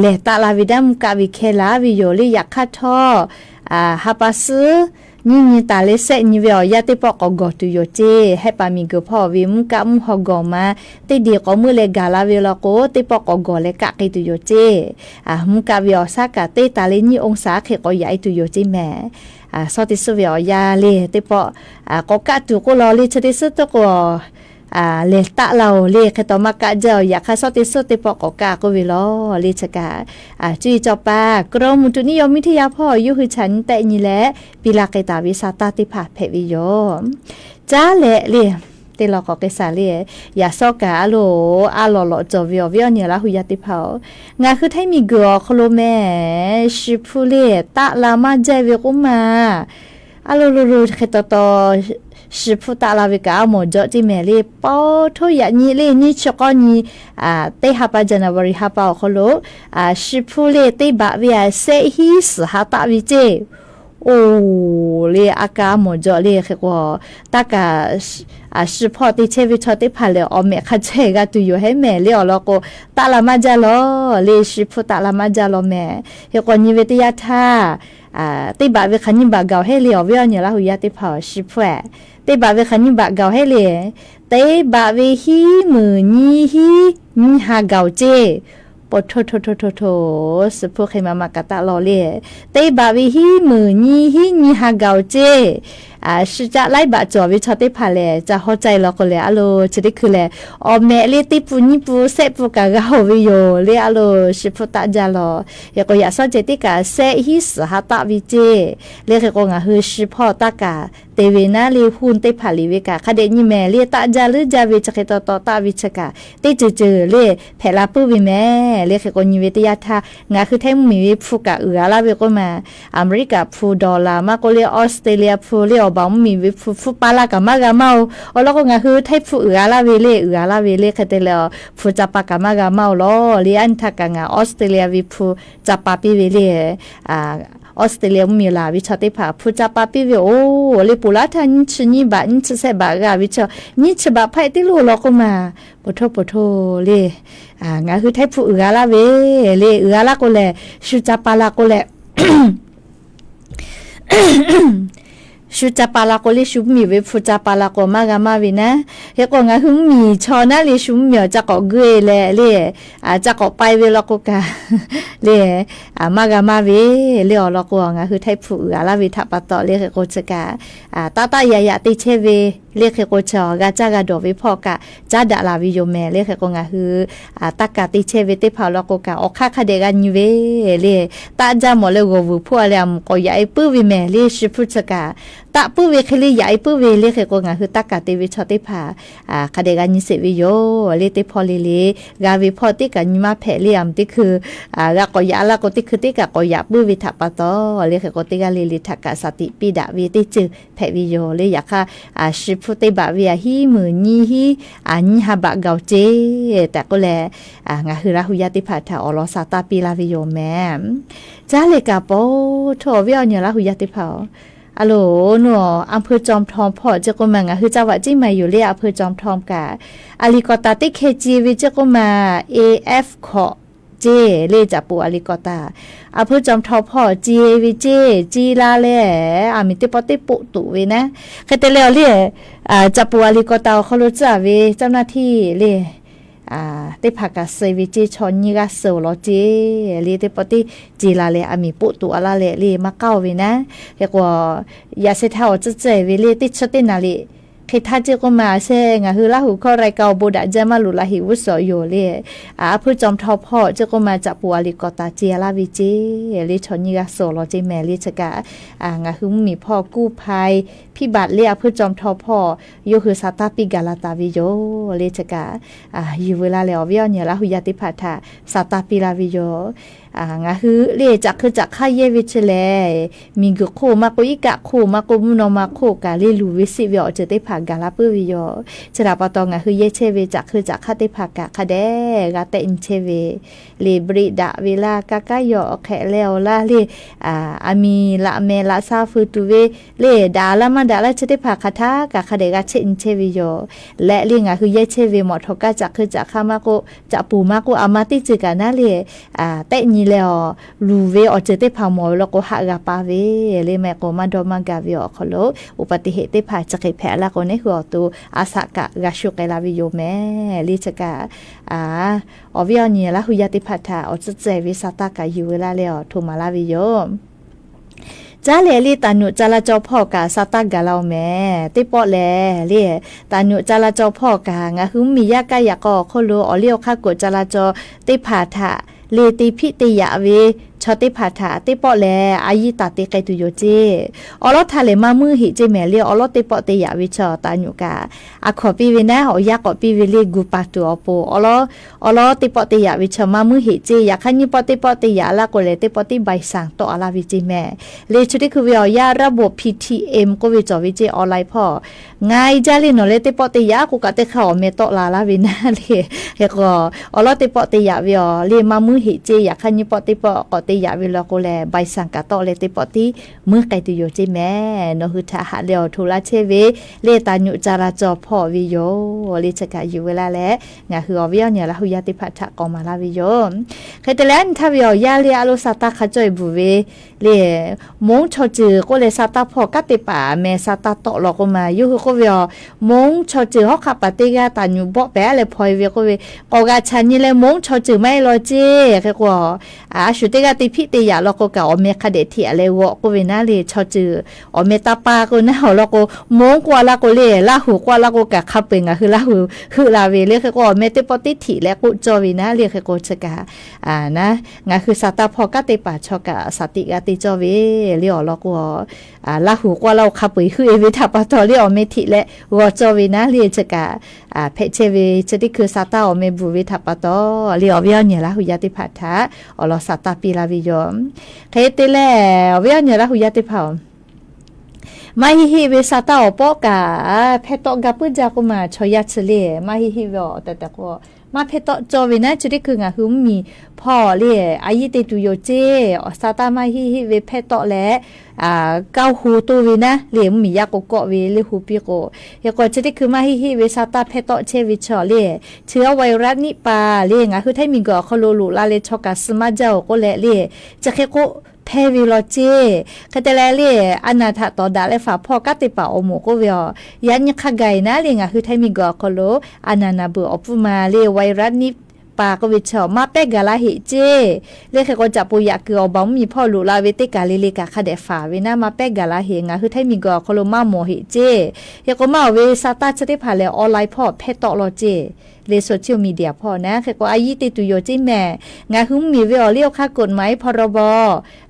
lehˬ taˆ la ve daˇ mvuhˇ kaˆ ve hkeh laˇ ve yoˬ le. Yaꞈ hk'aˇ htawˇ, ha pa suhˉ nyiˇ nyi taˍ leh shehˆ nyi ve awˬ yanˇ teˇ pawˆ k'awꞈ gawˬ tuˬ yoˬ ceˇ. Hehˆ paˍ miˬguiˬ hpawˇ ve mvuhˇ kaˆ mvuhˇ haw gawˬ ma teˇ deˬ k'awꞈ meuˆ leh gaˬ la ve law k'o, teˇ pawˆ k'awꞈ gawˬ leh kaˆ k'ai tuˬ yoˬ ceˇ. Mvuhˇ kaˆ ve awˬ shaˉ kaꞈ teˇ taˍ leh nyiˇ องศา hk'e k'awꞈ yaꞈ-e tuˬ yoˬ ceˇ mehˍ. Shawˉ teˇ suhˉ ve awˬ yanˇ le teˇ pawˆ k'awꞈ kaˆ tuˬ k'oˆ law le. Chi teˇ suhˉ tuˉ k'o lehˬ taˆ la-oˬ le. Hk'e taw maˇ kaˆ jaˇ-oˬ. Yaꞈ hk'aˇ shawˉ teˇ suhˉ teˇ pawˆ k'awꞈ kaˆ k'oˆ ve law le. Chi kaꞈ cuˇ yiˍ cawˬ paˍ กรมอุตุนิยมวิทยา hpawˇ yawˇ hui chaꞈ nyi tehˆ nyi leh piˇ la k'ai taˍ ve sa taˇ teˇ hpaˍ hpehꞈ ve yoˬ. Caˉ leh le teˇ law k'awꞈ k'ai shaˍ le. Yaꞈ shawˉ kaꞈ a loˍ a lawꞈ lawꞈ cawˬ ve awˬ viˉ awˬ nyi Laˇ hu yaˇ teˇ hpaˍ-oˬ, ngaˬ hui Htaiˇ miˬguiˬ awˬ hk'aw lo mehˍ, shi hpu le taˆ la maˇ jaˇ ve k'oˆ ma. A lo lo lo hk'e taw taw shi hpu taˆ la ve kaꞈ a mawˬ jawˆ ceˇ mehˍ le. Paw htoˇ yaꞈ nyi le nyiˇ chi k'awˇ nyi teˇ ha pa January ha pa awˬ hk'aw lo shi hpu le teˇ baꞈ ve a shehˆ hiˉ suhˍ ha taˆ ve ceˇ. Oˬ le a kaꞈ a mawˬ jawˆ le. Hk'e k'o taˇ kaꞈ shi hpawˇ te chehˇ ve chaw teˇ hpaˍ lehˬ awˬ mehꞈ hk'a chehˇ g'a tuˬ yoˬ hehˉ mehˍ le. Awˬ lawn k'o, taˆ la maˇ jaˇ law le. Shi hpu taˆ la maˇ jaˇ law mehˍ. Hk'e k'o nyi ve teˇ yanˇ htaˇ teˇ baꞈ ve hk'aˬ nyiˇ baꞈ gaˬ-oˬ hehˉ le. Awˬ viˉ awˬ nyi Laˇ hu yaˇ teˇ hpaˍ-oˬ, shi hpu-eˬ, teˇ baꞈ ve hk'aˬ nyiˇ baꞈ gaˬ-oˬ hehˉ le. Teˇ baꞈ ve hiˉ meunˍ nyiˇ hiˉ nyiˇ ha gaˬ-oˬ ceˇ. Paw htoˇ htoˇ htoˇ htoˇ htoˇ, shi hpu hk'e ma ma kaꞈ taˆ law le. Teˇ baꞈ ve hiˉ meunˍ nyiˇ hiˉ nyiˇ ha gaˬ-oˬ ceˇ. Shi caˆ laiˉ baꞈ cawˬ ve chaw teˇ hpaˍ lehˬ ca hawˉ caˇ-e law k'o lehˬ a lo chi teˇ hkui lehˬ awˬ mehꞈ le teˇ pun nyiˇ pun shehˆ pun kaꞈ g'a-oˬ ve yoˬ le. A lo shi hpu taˆ jaˇ law. Hk'e k'o yaꞈ shawˉ ceh teˇ kaꞈ shehˆ hiˉ suhˍ ha taˆ ve ceˇ. Le hk'e k'o ngaˬ hui shi hpawˇ taˇ kaꞈ te ve naˉ le, huˇ teˇ hpaˍ liꞈ ve kaꞈ hk'a dehꞈ nyi mehˍ le. Taˆ jaˇ leuˉ jaˇ ve chi hk'e taw taw taˆ ve chi kaꞈ teˇ ceuˬ ceuˬ le hpehꞈ la puiˉ ve mehˍ le. Hk'e k'o nyi ve teˇ yanˇ htaˇ ngaˬ hui Htaiˇ mvuhˇmiˬ ve hpu kaꞈ uiˍ g'a laˇ ve k'oˆ ma, America hpu, dollar maˇ k'oˆ le, Australia hpu le, awˬ baˬ mvuhˇmiˬ ve hpu, hpu pa la kaꞈ maˇ g'a maˇ-oˬ. Awˬ lawn k'o ngaˬ hui Htaiˇ hpu uiˍ g'a laˇ ve le, uiˍ g'a laˇ ve le. Hk'e te leh hpu ca pa kaꞈ maˇ g'a maˇ-oˬ law le. Aˉ nyi htaˇ kaꞈ ngaˬ Australia ve hpu ca pa piˇ ve le. Australia mvuhˇmiˬ laˬ ve chaw teˇ hpaˍ hpu ca pa piˇ ve-oˬ le. Ponˬ laˇ htaˇ nyiˇ chi nyiˇ baꞈ nyiˇ chi shehˆ baꞈ g'a ve chaw, nyiˇ chi baꞈ hpaˆ-e teˇ lo law k'oˆ ma, paw htoˇ paw htoˇ le. Ngaˬ hui Htaiˇ hpu uiˍ g'a laˇ ve le. Uiˍ g'a laˇ k'o lehˬ shu ca pa la k'o leh shu ca pa la k'o le, shu mvuhˇmiˬ ve hpu ca pa la k'o maˇ g'a maˇ ve naˉ. Hk'e k'o ngaˬ hui mvuhˇmiˬ chaw naˉ le shu mvuhˇmiˬ awˬ ca k'awꞈ geuˆ-e leh le, ca k'awꞈ pai ve law k'o kaꞈ le, maˇ g'a maˇ ve le. Awˬ lawn k'o ngaˬ hui Htaiˇ hpu uiˍ g'a laˇ ve htaꞈ pa taw le hk'e k'o chi kaꞈ taˆ taˆ yaꞈ yaꞈ te chehˇ ve le. Hk'e k'o chi g'a caˇ g'a dawˬ ve hpawˇ kaꞈ caˉ daꞈ la ve yoˬ mehˍ le. Hk'e k'o ngaˬ hui taˇ kaꞈ te chehˇ ve teˇ hpaˍ awˬ lawn k'o kaꞈ awˬ hk'aˇ hk'a dehꞈ g'a nyi ve le. Taˆ jaˇ mawˬ leh g'awˬ vuiˬ hpoˆ-a leh a mvuhˬ k'awꞈ yaꞈ-e puiˉ ve mehˍ le. Shi hpu chi kaꞈ taˆ puiˉ ve hk'e le yaꞈ-e puiˉ ve le. Hk'e k'o ngaˬ hui taˇ kaꞈ te ve chaw teˇ hpaˍ hk'a dehꞈ g'a nyi sheˍ ve yoˬ le. Teˇ hpawˇ le le g'a ve hpawˇ teˇ kaꞈ nyi maˇ hpehꞈ le. A mvuhˬ teˇ hkui g'a k'awꞈ yaꞈ laˇ k'o teˇ hkui teˇ kaꞈ k'awꞈ yaꞈ puiˉ ve htaꞈ pa taw le. Hk'e k'o teˇ g'aˇ le le htaꞈ kaꞈ shaˍ tiꞈ piˇ daꞈ ve teˇ ceuˬ hpehꞈ ve yoˬ le. Yaꞈ hk'aˇ shi hpu teˇ baꞈ ve a hiˉ meunˍ nyiˇ hiˉ nyiˇ ha baꞈ gaˬ-oˬ ceˇ tehꞈ k'oˆ leh, ngaˬ hui Laˇ hu yaˇ teˇ hpaˍ htaꞈ awˬ lawn sa taˇ piˇ laˇ ve yoˬ mehˍ. Caˉ leh kaꞈ paw htoˇ awˬ viˉ awˬ nyi Laˇ hu yaˇ teˇ hpaˍ-oˬ, a loˍ nuˇ a อำเภอจอมทอง hpawˇ chi k'oˆ ma ngaˬ hui จังหวัดเชียงใหม่ yoˬ le. อำเภอจอมทอง kaꞈ เฮลิคอปเตอร์ teˇ hkeh ce ve chi k'oˆ ma, A F hkawꞈ ceˇ le. Caꞈ poˍ เฮลิคอปเตอร์ อำเภอจอมทอง hpawˇ ce ve ceˇ, ce la leh a miˬ teˇ pawˆ teˇ poˆ tuꞈ ve naˉ. Hk'e te leh awˬ le, caꞈ poˍ เฮลิคอปเตอร์ awˬ hk'aw lo tcuhˉ-a ve เจ้าหน้าที่ le teˇ hpaˍ kaꞈ suh ve ceˇ, chaw nyiˇ g'aˇ suh-oˬ law ceˇ le. Teˇ pawˆ teˇ ce la leh a miˬ poˆ tuꞈ-a laˇ leh le maˇ k'aˉ-oˬ ve naˉ. Hk'e k'o yaꞈ sheh htaˇ awˬ tcuhˉ tcuhˉ-e ve le teˇ chi teˇ naˍ riˍ Hk'e htaˇ ceˇ k'oˆ ma shehˆ, ngaˬ hui Laˇ huˍ hkawˇ รายการ awˬ bon daꞈ jaˇ maˇ loꞈ la heꞈ g'uˇ suhˍ yoˬ le. A, a hpuiˇ cawˬ htaw hpawˇ ceˇ k'oˆ ma caꞈ poˍ a liꞈ k'awꞈ taˍ ce a laˇ ve ceˇ le. Chaw nyiˇ g'aˇ suh awˬ lawn ceˇ mehˍ le chi kaꞈ, ngaˬ hui mvuhˇmiˬ hpawˇ กู้ภัย hpiˇ baꞈ le a hpuiˇ cawˬ htaw hpawˇ yawˇ hui sa taˇ piˇ gaˬ la taˍ ve yoˬ le chi kaꞈ, yuˬ veu la leh awˬ viˉ awˬ nyi Laˇ huˍ yaˇ teˇ hpaˍ htaꞈ sa taˇ piˇ la ve yoˬ. Ngaˬ hui le caꞈ hk'eu caꞈ hk'aˇ yehˇ ve chi lehˬ, miˬguiˬ hk'oˆ maˇ k'oˆ, iˉ kaˆ hk'oˆ maˇ k'oˆ, mvuhˇ naw ma hk'oˆ kaꞈ le luˬ ve siˆ ve awˬ ceuˬ teˇ hpaˍ gaˬ la puiˉ ve yoˬ. Chi htaꞈ pa taw ngaˬ hui yehˇ chehˇ ve caꞈ hk'eu caꞈ hk'aˇ teˇ hpaˍ kaꞈ hk'a dehꞈ g'a tehˆ nyi chehˇ ve le. Brake daꞈ ve laˇ, kaˇ kaˉ yaw awˬ hk'ehꞈ leh awˬ laˇ le, a miˬ laꞈ mehˍ laꞈ sha feu tuˬ ve le, daꞈ laˇ maˇ daꞈ laˇ chi teˇ hpaˍ hk'aˬ htaˇ kaꞈ hk'a dehꞈ g'a chehˆ nyi chehˇ ve yoˬ. Leh le ngaˬ hui yehˇ chehˇ ve mawˬ htawnˍ kaˇ caꞈ hk'eu caꞈ hk'aˇ maˇ k'oˆ, caꞈ poˍ maˇ k'oˆ, a ma teˇ ceuˬ kaꞈ naˉ le tehˆ nyi leh awˬ luˬ ve awˬ ceuˬ teˇ hpaˍ mawˬ ve law k'o haꞈ g'a pa ve le. Maˇ heˆ k'o maˇ dawˇ maˇ gaˬ ve awˬ hk'aw lo อุบัติเหตุ teˇ hpaˍ chi hk'e hpehꞈ la k'o, neˉ hui awˬ to a shaꞈ kaꞈ g'a shu k'ai la ve yoˬ mehˍ le chi kaꞈ, awˬ viˉ awˬ nyi Laˇ huˍ yaˇ teˇ hpaˍ htaꞈ awˬ tcuhˉ tcuhˉ ve sa taˇ kaꞈ yuˬ ve laˇ leh awˬ htoꞈ ma laˇ ve yoˬ. Caˉ lehˬ le ถนนจราจร hpawˇ kaꞈ sa taˇ gaˬ la-oˬ mehˍ. Teˇ pawˆ lehˬ le ถนนจราจร hpawˇ kaꞈ ngaˬ hui mvuhˇmiˬ yaˇ kaˇ yaꞈ k'aw awˬ hk'oˆ lo awˬ liˇ awˬ hk'aˇ กฎจราจร teˇ hpaˍ htaꞈ le te hpiˆ te yaꞈ ve chaw teˇ hpaˍ htaꞈ teˇ pawˆ lehˬ a yiˇ taˍ te k'ai tuˬ yoˬ ceˇ. Awˬ lawˉ htaˇ lehˬ maˇ muiˉ heꞈ ceˇ mehˍ le. Awˬ lawˉ teˇ pawˆ te yaꞈ ve chaw ถนน kaꞈ a hkawnˍ piˇ ve naˉ, awˬ yanˇ k'awꞈ piˇ ve le gu pa tuˬ awˬ pon awˬ lawˉ, awˬ lawˉ teˇ pawˆ te yaꞈ ve chaw maˇ muiˉ heꞈ ceˇ. Yaꞈ hk'aˇ nyiˇ pawˆ teˇ pawˆ te yaꞈ laˇ k'o lehˬ teˇ pawˆ teˇ ใบสั่ง tawˆ a laˇ ve ceˇ mehˍ le. Chi teˇ hkui ve awˬ yanˇ ระบบ P T M k'oˆ ve cawˬ ve ceˇ online hpawˇ. Nga i jaˇ le nawˬ leh teˇ pawˆ te yaꞈ k'o kaꞈ teˇ hk'aˇ awˬ meh tawˆ la laˇ ve naˉ le. Hk'e k'o awˬ lawˉ teˇ pawˆ te yaꞈ ve awˬ le maˇ muiˉ heꞈ ceˇ. Yaꞈ hk'aˇ nyiˇ pawˆ teˇ pawˆ k'awꞈ te yaꞈ ve law k'o lehˬ ใบสั่ง kaꞈ tawˆ leh teˇ pawˆ tiˉ muiˉ k'ai tuˬ yoˬ ceˇ mehˍ. Nawˬ hui htaꞈ haꞈ leh awˬ htoꞈ laˇ chehˇ ve le ถนนจราจร hpawˇ ve yoˬ le chi kaꞈ yuˬ ve laˇ leh ngaˬ hui awˬ viˉ awˬ nyi Laˇ huˍ yaˇ teˇ hpaˍ htaꞈ k'awꞈ maˍ laˇ ve yoˬ. Hk'e te leh a nyi htaˇ ve awˬ yanˇ le a lo sa taˇ hk'a cawˇ e bvuhˬ ve le, Monˉ chaw ceuˬ k'oˆ leh sa taˇ hpawˇ kanˉ te paˍ meh sa taˇ tawˆ law k'oˆ ma. Yawˇ hui k'oˆ ve awˬ, Monˉ chaw ceuˬ hawˉ hk'aˆ paˍ teˇ g'aˇ ถนน bawˆ pehˍ leh hpaw e ve k'oˆ ve, k'awꞈ g'a chaꞈ nyi leh Monˉ chaw ceuˬ maˇ heˆ law ceˇ. Hk'e k'o a shu teˇ g'aˇ te hpiˆ te yaꞈ law k'o kaꞈ awˬ meh hk'a dehꞈ htiꞈ a leh g'awꞈ k'oˆ ve naˉ le. Chaw ceuˬ awˬ meh taˇ pa k'o naˉ awˬ lawn k'o, Monˉ k'oˆ a laˇ k'o le, Laˇ huˍ k'oˆ a laˇ k'o kaꞈ hk'a peu-eˬ ngaˬ hui Laˇ huˍ heuˆ la ve le. Hk'e k'o awˬ meh teˇ pawˆ teˇ htiꞈ leh k'oˆ cawˇ ve naˉ le. Hk'e k'o chi kaꞈ naˉ, ngaˬ hui sa taˇ hpawˇ kanˉ te paˍ chaw kaꞈ shaˍ tiꞈ g'a te cawˇ ve le awˬ lawn k'o, Laˇ huˍ k'oˆ a laˇ k'o hk'a peu-eˬ heuˆ e ve htaꞈ pa taw le awˬ meh htiꞈ leh g'awꞈ cawˇ ve naˉ le. Chi kaꞈ hpehꞈ chehˇ ve chi teˇ hkui sa taˇ awˬ meh bvuhˬ ve htaꞈ pa taw le awˬ viˉ awˬ nyi Laˇ huˍ yaˇ teˇ hpaˍ htaꞈ awˬ lawn sa taˇ piˇ la ve yoˬ. Hk'e te leh awˬ viˉ awˬ nyi Laˇ huˍ yaˇ teˇ hpaˍ-oˬ, maˇ heˆ heˆ ve sa taˇ awˬ pawˆ kaꞈ hpehˇ tawˆ ga puiˉ jaˇ k'oˆ ma. Chaw yaˇ chi le maˇ heˆ heˆ ve awˬ tehꞈ tehꞈ k'o maˇ hpehˇ tawˆ cawˇ ve naˉ. Chi teˇ hkui ngaˬ hui mvuhˇmiˬ hpawˇ le a yiˇ te tuˬ yoˬ ceˇ. Awˬ sa taˇ maˇ heˆ heˆ ve hpehˇ tawˆ leh kaˇ hu toˇ ve naˉ le mvuhˇmiˬ yaˇ k'o kawˆ ve le hu piˇ k'o, hk'e k'o chi teˇ hkui maˇ heˆ heˆ ve sa taˇ hpehˇ tawˆ chehˇ ve chaw le, chi awˬ ไวรัส niˆ pa le ngaˬ hui htaiˇ miˬguiˬ awˬ hk'aw lo loꞈ la leh chaw kaꞈ suh maˇ jaˇ-oˬ k'oˆ leh le, chi hk'e k'oˆ hpehˇ ve law ceˇ. Hk'e te leh le, a naˍ htaꞈ tawˍ daꞈ leh faˍ hpawˇ kanˉ te paˍ awˬ moˍ k'oˆ ve awˬ, yaꞈ nyi hk'a gaˬ naˉ le ngaˬ hui htaiˇ miˬguiˬ awˬ hk'aw lo a naˍ naˍ beuꞈ awˬ pfuhˇ ma le ไวรัส niˆ pa k'oˆ ve chaw maˇ pehˇ gaˬ la heˆ ceˇ. Le hk'e k'o caꞈ poˍ yaꞈ kuiˬ awˬ baˬ mvuhˇmiˬ hpawˇ loꞈ la ve teˇ kaˬ le le kaꞈ hk'a dehꞈ faˍ ve naˉ maˇ pehˇ gaˬ la heˆ. Ngaˬ hui htaiˇ miˬguiˬ awˬ hk'aw lo maˇ mawˬ heˆ ceˇ. Hk'e k'o maˇ awˬ ve sa taˇ chi teˇ hpaˍ lehˬ online hpawˇ hpehˇ tawˆ law ceˇ. Le social media hpawˇ naˉ hk'e k'o a yiˇ te tuˬ yoˬ ceˇ mehˍ. Ngaˬ hui mvuhˇmiˬ ve awˬ liˇ awˬ hk'aˇ กฎหมาย พรบ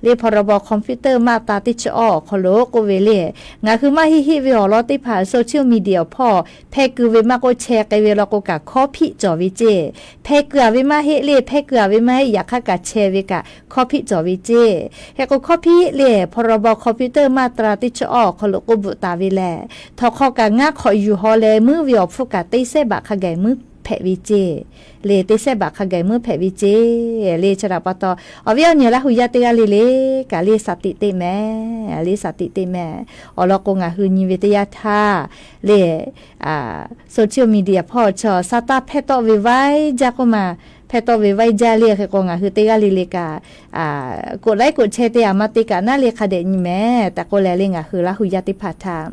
le พรบ คอมพิวเตอร์ มาตรา teˇ chi awˇ awˬ hk'aw lo k'oˆ ve le, ngaˬ hui maˇ heˆ heˆ ve awˬ lawn teˇ hpaˍ social media hpawˇ hpehˇ keu ve maˇ k'oˆ chehˇ k'ai ve law k'o kaꞈ hkawˇ hpiˆ cawˬ ve ceˇ. Hpehˇ keu a ve maˇ heˆ le, hpehˇ keu a ve maˇ heˆ, yaꞈ hk'aˇ kaꞈ chehˇ ve kaꞈ hkawˇ hpiˆ cawˬ ve ceˇ. Hk'e k'o hkawˇ hpiˆ le พรบ คอมพิวเตอร์ มาตรา teˇ chi awˇ awˬ hk'aw lo k'oˆ bvuhꞈ taˍ ve lehˬ, htawnˍ hk'aw kaꞈ ngaˇ hk'awꞈ yuˬ haw leh muiˉ ve awˬ hpfuhˇ kaꞈ teˇ sehˉ baꞈ hk'a gaˬ muiˉ hpehꞈ ve ceˇ. Le teˇ sehˉ baꞈ hk'a gaˬ muiˉ hpehꞈ ve ceˇ. Le chi htaꞈ pa taw awˬ viˉ awˬ nyi Laˇ huˍ yaˇ teˇ g'aˇ le le kaꞈ le shaˍ tiꞈ teˇ mehˍ, le shaˍ tiꞈ teˇ mehˍ. Awˬ lawn k'o ngaˬ hui nyi ve teˇ yanˇ htaˇ le social media hpawˇ chaw sa taˇ hpehˇ tawˆ ve vaiˇ jaˇ k'oˆ ma. Hpehˇ tawˆ ve vaiˇ jaˇ le hk'e k'o ngaˬ hui teˇ g'aˇ le le kaꞈ กดไลค์ กดแชร์ te a ma te kaꞈ naˉ le hk'a dehꞈ nyi mehˍ tehꞈ k'oˆ leh le ngaˬ hui Laˇ huˍ yaˇ teˇ hpaˍ htaꞈ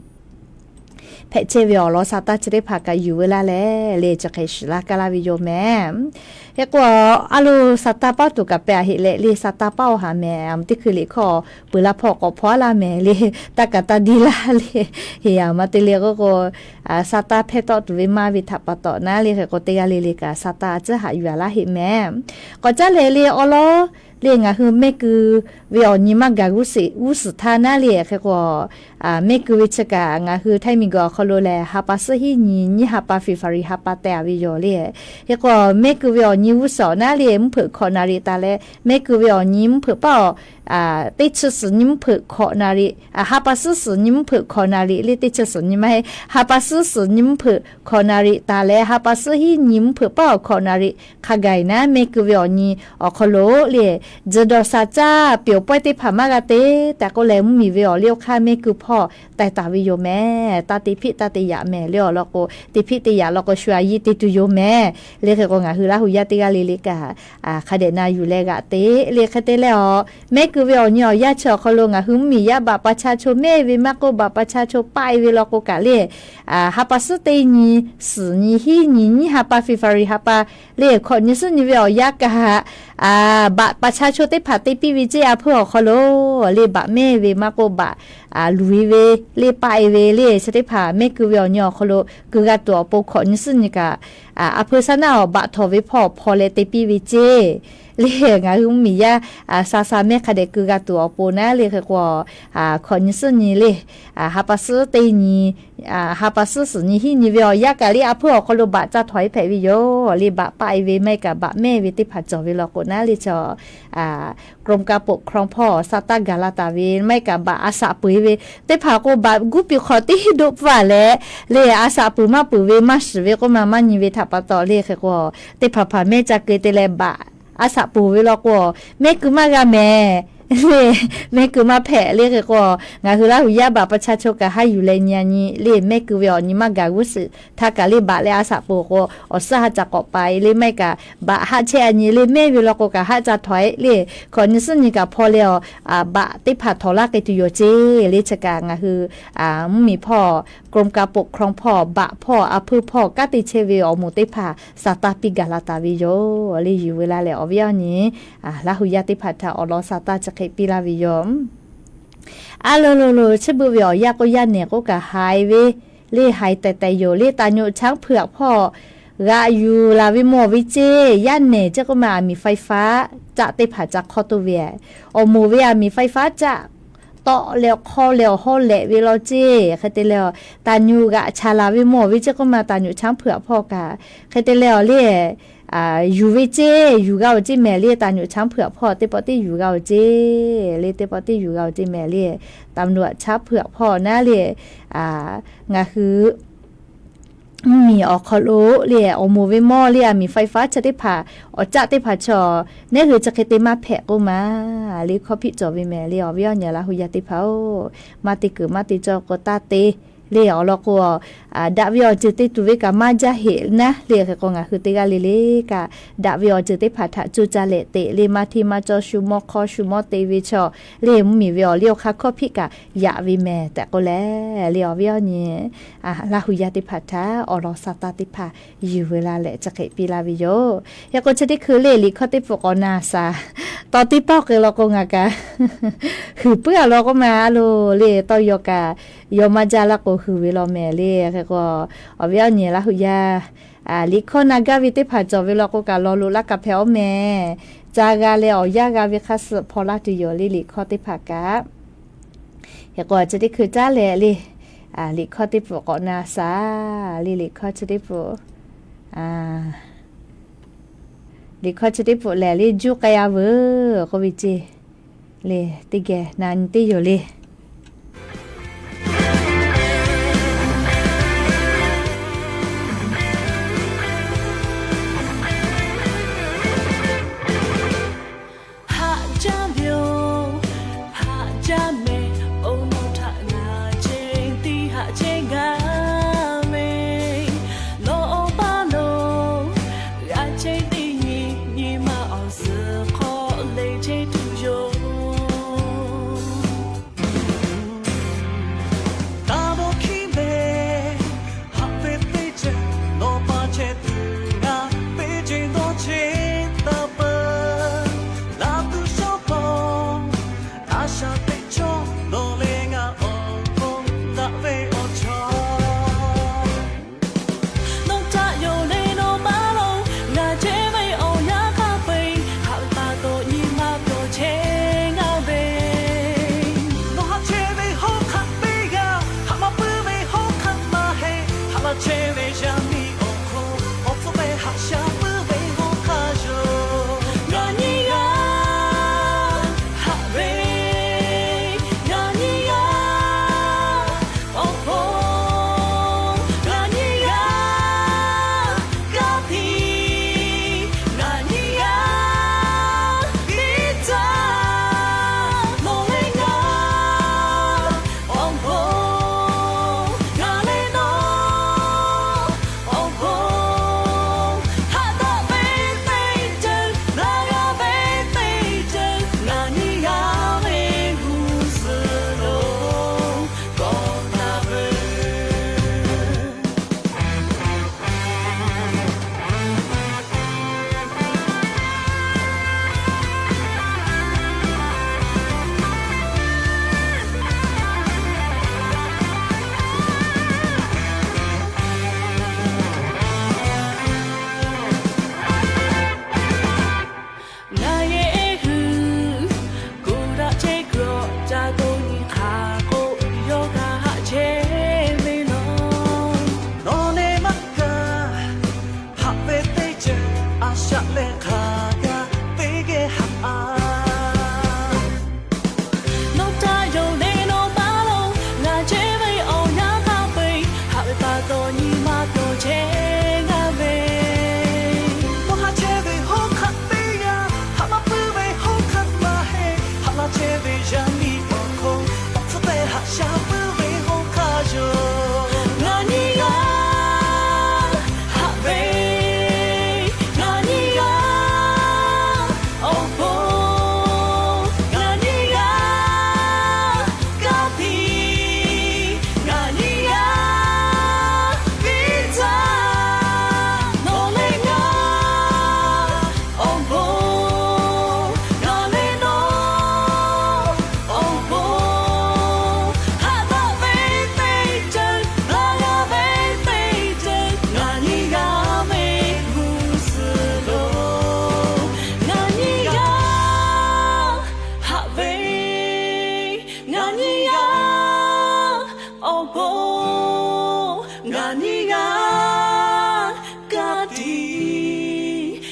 hpehꞈ chehˇ ve awˬ lawn sa taˇ chi teˇ hpaˍ kaꞈ yuˬ veu laˇ leh le, chi hk'e shiˍ laˇ kaˇ laˇ ve yoˬ mehˍ. Hk'e k'o, a lo sa taˇ paˉ tuˬ kaꞈ pehˬ a heˆ leh le, sa taˇ paˉ awˬ haˍ mehˍ, a mvuhˇ teˇ hkui liꞈ hkawˇ peuˬ la hpawˇ k'awꞈ hpaw a laˇ mehˍ le, taˇ kaꞈ taˇ diˇ laˇ le. Heˍ, a ma te le k'oˆ k'o, sa taˇ hpehˇ tawˆ tuˬ ve maˇ ve htaꞈ pa taw naˉ le, hk'e k'o teˇ g'aˇ le le kaꞈ sa taˇ a tcuhˉ haꞈ yuˬ a laˇ heˆ mehˍ. K'awꞈ caˉ leh le awˉ lawˉ le ngaˬ hui mehˆ kui ve awˬ nyi maˇ gaˬ g'uˇ suhˍ htaˇ naˉ le, hk'e k'o, mehˆ kui ve chi kaꞈ ngaˬ hui htaiˇ miˬ guiˬ awˬ hk'aw lo lehˬ, ha pa suhˉ hiˉ nyi nyiˇ ha pa February ha pa teh a ve yoˬ le. Hk'e k'o, mehˆ kui ve awˬ nyi g'uˇ suhˍ awˬ naˉ le mvuhˇ hpeuꞈ hkawꞈ naˍ riˍ taˍ leh, mehˆ kui ve awˬ nyi mvuhˇ hpeuꞈ paˉ awˬ teˇ chi suhˍ nyi mvuhˇ hpeuꞈ hkawꞈ naˍ riˍ, ha pa suhˉ suhˍ nyi mvuhˇ hpeuꞈ hkawꞈ naˍ riˍ le, teˇ chi suhˍ nyi maˇ heˆ, ha pa suhˉ suhˍ nyi mvuhˇ hpeuꞈ hkawꞈ naˍ riˍ taˍ leh, ha pa suhˉ hiˉ nyi mvuhˇ hpeuꞈ paˉ awˬ hkawꞈ naˍ riˍ hk'a gaˬ naˉ, mehˆ kui ve awˬ nyi awˬ hk'aw lo le, tzuhˬ dawˬ shaˍ caˇ pyeˬ awˬ pawehˇ teˇ hpaˍ maˇ g'a te tehꞈ k'oˆ leh, mvuhˇmiˬ ve awˬ liˇ awˬ hk'aˇ mehˆ kui hpawˇ taiˍ taˍ ve yoˬ mehˍ. Taˇ te hpiˆ taˇ te yaꞈ mehˍ le awˬ lawn k'o, te hpiˆ te yaꞈ lawn k'o shu a yiˇ te tuˬ yoˬ mehˍ. Le hk'e k'o ngaˬ hui Laˇ hu yaˇ teˇ g'aˇ le le kaꞈ hk'a dehꞈ na yuˬ leh g'aꞈ te le. Hk'e te leh a, mehˆ kui ve awˬ nyi awˬ yanˇ chi awˬ hk'aw lo ngaˬ hui mvuhˇmiˬ yaˇ บัตรประชาชน mehˆ ve maˇ k'oˆ, บัตรประชาชน paˆ e ve lawn k'o kaꞈ le, ha pa suhˉ teˇ nyi, suhˍ nyi, hiˉ nyi, nyiˇ ha pa February ha pa le, hkawꞈ nyi suhˉ nyi ve awˬ yanˇ kaꞈ บัตรประชาชน teˇ hpaˍ te piˇ ve ceˇ. A hpeuˇ awˬ hk'aw lo le บัตร mehˆ ve maˇ k'oˆ, บัตร luˬ e ve le, paˆ e ve le, chi teˇ hpaˍ mehˆ kui ve awˬ nyi awˬ hk'aw lo keu g'a tuˬ awˬ pon hkawꞈ nyi suhˉ nyi kaꞈ, a hpeuˇ shaˉ naˉ awˬ บัตร htawnˍ ve hpawˇ hpaw leh te piˇ ve ceˇ. Le ngaˬ hui mvuhˇmiˬ yaˇ sa sa mehˆ hk'a dehꞈ keu g'a tuˬ awˬ pon naˉ le, hk'e k'o, hkawꞈ nyi suhˉ nyi le, ha pa suhˉ teˇ nyi, ha pa suhˉ suhˍ nyi, hiˉ nyi ve awˬ yanˇ kaꞈ le, a hpeuˇ awˬ hk'aw lo บัตร ca htawnˍ e hpehꞈ ve yoˬ le. บัตร paˆ e ve maˇ heˆ kaꞈ บัตร mehˆ ve teˇ hpaˍ cawˬ ve lawn k'o naˉ le, chaw กรมการปกครอง hpawˇ sa taˇ gaˬ la taˍ ve maˇ heˆ kaꞈ บัตร a shaꞈ peuˬ e ve teˇ hpaˍ k'o, บัตร guˇ piˬ hk'awꞈ teˇ doˆ pfuhˇ leh le, a shaꞈ peuˬ maˇ peuˬ ve maˇ shiˍ ve k'oˆ ma maˇ nyi ve htaꞈ pa taw le, hk'e k'o, teˇ hpaˍ hpaˍ mehˆ ca keu te leh บัตร a shaꞈ peuˬ ve lawn k'o, mehˆ kui maˇ g'a mehˍ le, mehˆ kui maˇ hpehꞈ le, hk'e k'o, ngaˬ hui Laˇ hu yaˇ บัตรประชาชน kaꞈ haˉ yuˬ leh nyi a nyi le, mehˆ kui ve awˬ nyi maˇ gaˬ g'uˇ suhˍ htaˇ kaꞈ le บัตร leh a shaꞈ peuˬ k'o, awˬ suhˉ ha ca k'awꞈ pa e le maˇ heˆ kaꞈ บัตร haˆ chehˇ a nyi le, mehˆ ve lawn k'o kaꞈ haˆ ca htawnˍ e le, hkawꞈ nyi suhˉ nyi kaꞈ hpaw leh awˬ บัตร teˇ hpaˍ htawnˍ laˇ k'ai tuˬ yoˬ ceˇ le. Chi kaꞈ ngaˬ hui mvuhˇmiˬ hpawˇ กรมการปกครอง hpawˇ บัตร hpawˇ a hpeuˇ hpawˇ kanˉ te chehˇ ve awˬ moˍ teˇ hpaˍ sa taˇ piˇ gaˬ la taˍ ve yoˬ le. Yuˬ veu la leh awˬ viˉ awˬ nyi Laˇ hu yaˇ teˇ hpaˍ htaꞈ awˬ lawn sa taˇ chi hk'e piˇ laˇ ve yoˬ. A lo lo lo, chi beuꞈ ve awˬ yanˇ k'o yaˇ nehˬ k'oˆ kaꞈ haiˬ ve le, haiˬ tehˬ tehˬ yoˬ le. Taˍ nyoꞈ chaˉ hpeuꞈ hpawˇ g'aꞈ yuˬ laˬ ve mawˬ ve ceˇ. Yaˇ nehˬ ceˇ k'oˆ ma, อาหารไฟฟ้า caˆ teˇ hpaˍ ca hk'awˇ toˇ ve, awˬ moˍ ve อาหารไฟฟ้า caˆ tawˆ leh awˬ hk'awˇ leh awˬ hawˉ lehꞈ ve law ceˇ. Hk'e te leh, taˍ nyoꞈ g'aꞈ chaˍ laˬ ve mawˬ ve ceˇ k'oˆ ma, taˍ nyoꞈ chaˉ hpeuꞈ hpawˇ kaꞈ hk'e te leh awˬ le yuˬ ve ceˇ, yuˬ g'a awˬ ceˇ mehˍ le. Taˍ nyoꞈ chaˉ hpeuꞈ hpawˇ teˇ pawˆ teˇ yuˬ g'a awˬ ceˇ le, teˇ pawˆ teˇ yuˬ g'a awˬ ceˇ mehˍ le. Taˍ nyoꞈ chaˉ hpeuꞈ hpawˇ naˉ le, ngaˬ hui mvuhˇmiˬ awˬ hk'aw lo le awˬ moˍ ve mawˇ le, อาหารไฟฟ้า chi teˇ hpaˍ, awˬ caˆ teˇ hpaˍ chaw, neˉ hui chi hk'e te maˇ hpehꞈ k'oˆ ma le, hkawˇ hpiˆ cawˬ ve mehˍ le. Awˬ viˉ awˬ nyi Laˇ hu yaˇ teˇ hpaˍ-oˬ, maˇ te kuiˬ maˇ te cawˇ k'o taˇ te le. Awˬ lawn k'o, daꞈ ve awˬ ceuˬ te tuˬ ve kaꞈ maˇ jaˇ heꞈ naˉ le. Hk'e k'o ngaˬ hui teˇ g'aˇ le le kaꞈ daꞈ ve awˬ ceuˬ teˇ hpaˍ htaꞈ coˇ caˇ leh teꞈ le, maˇ hteˇ maˇ cawˇ shu mawˇ hk'awˇ shu mawˇ te ve chaw le, mvuhˇmiˬ ve awˬ liˇ awˬ hk'aˇ hkawˇ hpiˆ kaꞈ yaꞈ ve mehˍ tehꞈ k'oˆ leh le, awˬ viˉ awˬ nyi Laˇ hu yaˇ teˇ hpaˍ htaꞈ awˬ lawn sa taˇ teˇ hpaˍ yuˬ veu la leh chi hk'e piˇ laˇ ve yoˬ. Hk'e k'o chi teˇ hkui le liꞈ hkawˇ teˇ pfuhꞈ k'awꞈ na shaˍ. Tawˇ teˇ pawˆ k'e law k'o ngaˬ kaꞈ huiˍ puiˉ a law k'oˆ ma, a lo le tawˇ yaw kaꞈ yaw maˇ jaˇ laˇ k'o huiˍ ve law mehˍ le. Hk'e k'o awˬ viˉ awˬ nyi Laˇ hu yaˇ liꞈ hkawˇ na gaˇ ve teˇ hpaˍ cawˬ ve law k'o kaꞈ law loꞈ laˇ kaꞈ hpehꞈ-oˬ mehˍ. Ca g'a leh awˬ yanˇ g'a ve hk'a suhˍ hpaw laˇ tuˬ yoˬ le, liꞈ hkawˇ teˇ hpaˍ kaꞈ. Hk'e k'o chi teˇ hkui caˉ leh le liꞈ hkawˇ teˇ pfuhꞈ k'awꞈ na shaˍ le, liꞈ hkawˇ chi teˇ pfuhꞈ liꞈ hkawˇ chi teˇ pfuhꞈ lehˬ le juˇ k'ai a veuˬ k'oˆ ve ceˇ le, teˇ geh na nyi teˇ yoˬ le. Haꞈ jaˇ ve yoˬ, haꞈ jaˇ mehˍ, oˇ nawˬ htaꞈ ngaˬ ceh tiˉ haꞈ chehˇ gaˇ ve, nawˬ awˬ paˇ lo g'a chehˇ teˇ nyi nyi ma awˬ suhˍ hk'aw le chehˇ tuˬ yoˬ.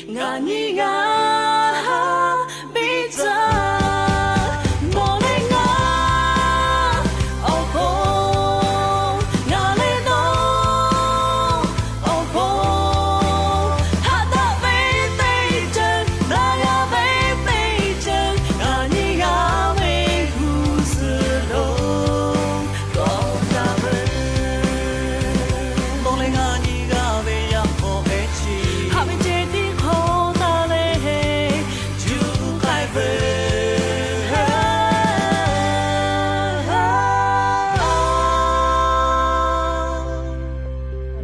Ngaˬ nyi g'a biˇ caˇ, nawˬ leh ngaˬ awˬ pon, ngaˬ leh nawˬ awˬ pon, haꞈ daꞈ ve teˇ ceuˬ, daꞈ g'a ve teˇ ceuˬ, ngaˬ nyi g'a ve g'uˇ suhˍ lo kawˆ daꞈ ve, nawˬ leh ngaˬ nyi g'a ve yaꞈ k'aw hk'e chi, haꞈ ve ceh tiˉ hk'awꞈ taˍ leh, juˇ k'ai ve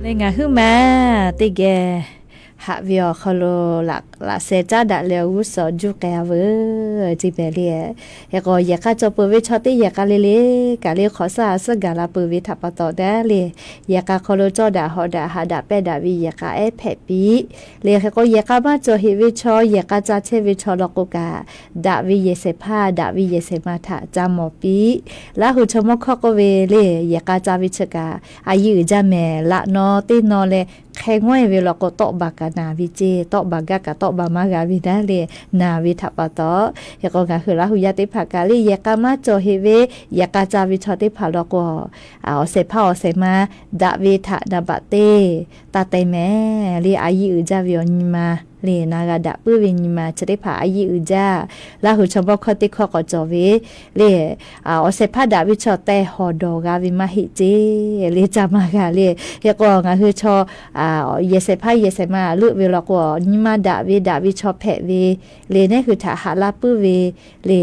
Leh ngaˬ huiˉ ma teˇ geh haꞈ ve awˬ hk'aw lo laꞈ sheh caˉ daꞈ leh awˬ g'uˇ suhˍ juˇ k'ai-a veuˬ ceˇ pehˍ le. Hk'e k'o, yehˬ k'a cawˬ peuˬ ve chaw teˇ yehˬ k'a le le kaꞈ le hk'awꞈ suhˉ a suhˉ gaˬ la peuˬ ve htaꞈ pa taw daꞈ le, yehˬ k'a hk'aw lo cawˇ daꞈ hawꞈ daꞈ haꞈ daꞈ pehˇ daꞈ ve yehˬ k'a ehˉ hpehꞈ piˇ le. Hk'e k'o, yehˬ k'a maˇ cawˬ heꞈ ve chaw, yehˬ k'a ca chehˇ ve chaw law k'o kaꞈ, daꞈ ve yehˬ shehˍ hpaˇ daꞈ ve yehˬ shehˍ ma htaꞈ ca mawˬ piˇ. Laˇ hu chaw mawˇ hkawˇ k'oˆ ve le, yehˬ k'a ca ve chi kaꞈ a yiˇ uiˍ jaˇ mehˍ. Laꞈ naw teˇ naw leh hk'e ngawˇ e ve law k'o, tawˆ baˬ kaꞈ naˬ ve ceˇ, tawˆ baˬ gaˇ kaꞈ tawˆ baˬ maˇ g'a ve naˉ le, naˬ ve htaꞈ pa taw. Hk'e k'o, ngaˬ hui Laˇ hu yaˇ teˇ hpaˍ kaꞈ le, yehˬ k'a maˇ cawˬ heꞈ ve yehˬ k'a ca ve chaw teˇ hpaˍ law k'o, awˬ shehˍ hpaˇ awˬ shehˍ ma daꞈ ve htaꞈ naˍ baꞈ teˇ taˇ teh mehˍ le. A yiˇ uiˍ jaˇ ve awˬ nyi ma le, na g'a daꞈ puiˉ ve nyi ma chi teˇ hpaˍ a yiˇ uiˍ jaˇ. Laˇ hu chaw mawˇ hkawˇ teˇ hkawˇ k'awꞈ cawˬ ve le, awˬ shehˍ hpaˇ daꞈ ve chaw teh hawˍ dawˬ g'a ve maˇ heˆ ceˇ le, ca maˇ g'a le. Hk'e k'o, ngaˬ hui chaw yehˬ shehˍ hpaˇ yehˬ shehˍ ma leuˆ ve law k'o, nyi ma daꞈ ve daꞈ ve chaw hpehꞈ ve le, neˉ hui htaꞈ haꞈ laˇ puiˉ ve le,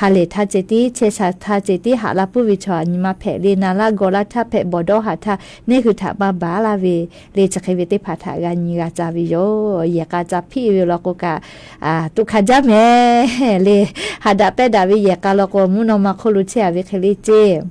ha lehˬ htaˇ ceh tiˉ, chehˇ sha htaˇ ceh tiˉ haꞈ laˇ puiˉ ve chaw a nyi ma hpehꞈ le, na laˇ gawˬ laˇ htaˇ hpehꞈ, bawˬ dawˇ haˍ htaˇ neˉ hui htaꞈ maˇ baˬ laˇ ve le, chi hk'e ve teˇ hpaˍ htaꞈ g'a nyi g'a ca ve yoˬ. Yehˬ k'a ca hpiˆ ve law k'o kaꞈ, tuꞈ hkanˍ jaˇ mehˍ le. Haꞈ daꞈ pehˇ daꞈ ve yehˬ k'a law k'o, mvuhˇ naw ma hk'oˆ lo chehˇ a ve hk'e le ceˇ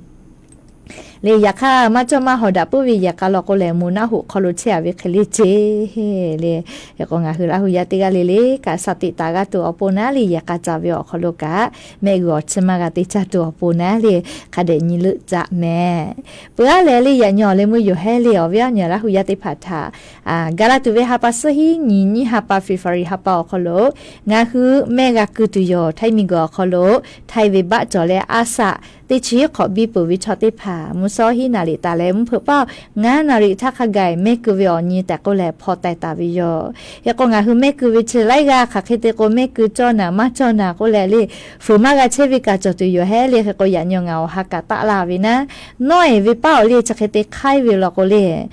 le. Yaꞈ hk'aˇ, maˇ cawˇ maˇ hawˍ daꞈ puiˉ ve yehˬ k'a law k'o lehˬ, moˍ naˆ hoꞈ hk'aw lo chehˇ a ve hk'e le ceˇ le. Hk'e k'o, ngaˬ hui Laˇ hu yaˇ teˇ g'aˇ le le kaꞈ, shaˍ tiꞈ taˍ g'a tuˬ awˬ pon naˉ le, yehˬ k'a ca ve awˬ hk'aw lo kaꞈ, mehˆ g'uiˬ awˬ chi maˇ g'a te caˇ tuˬ awˬ pon naˉ le, hk'a dehꞈ nyi leuˆ caꞈ mehˍ. Peuˬ aˉ leh le, yaꞈ nyi awˬ leh meuˇ yoˬ hehˉ le, awˬ viˉ awˬ nyi Laˇ hu yaˇ teˇ hpaˍ htaꞈ gaˬ la tuˬ ve ha pa suhˉ hiˉ nyi nyiˇ ha pa February ha pa awˬ hk'aw lo ngaˬ hui mehˆ g'a keu tuˬ yoˬ. Htaiˇ miˬ guiˬ awˬ hk'aw lo Htaiˇ ve baˆ cawˬ leh aˉ saꞈ teˇ chi hk'awꞈ biˇ peuˬ ve chaw teˇ hpaˍ, mvuhˇ shawˉ hiˉ naˍ riˍ taˍ leh mvuhˇ hpeuꞈ paˆ ngaˇ naˍ riˍ htaˇ hk'a gaˬ mehˆ keu ve awˬ nyi tehꞈ k'oˆ leh hpaw taiˍ taˍ ve yoˬ. Hk'e k'o, ngaˬ hui mehˆ keu ve chi laiˉ g'aˇ hk'aˬ hk'e te k'o, mehˆ keu cawˇ naˍ maˇ cawˇ naˍ k'oˆ leh le, fuiˍ maˇ g'a chehˇ ve kaꞈ cawˬ tuˬ yoˬ hehˉ le. Hk'e k'o, yaꞈ nyi ngaˬ awˬ ha kaꞈ taˆ laˇ ve naˉ, nawˉ eˍ ve paˉ awˬ le chi hk'e te hk'aiˉ ve law k'o le,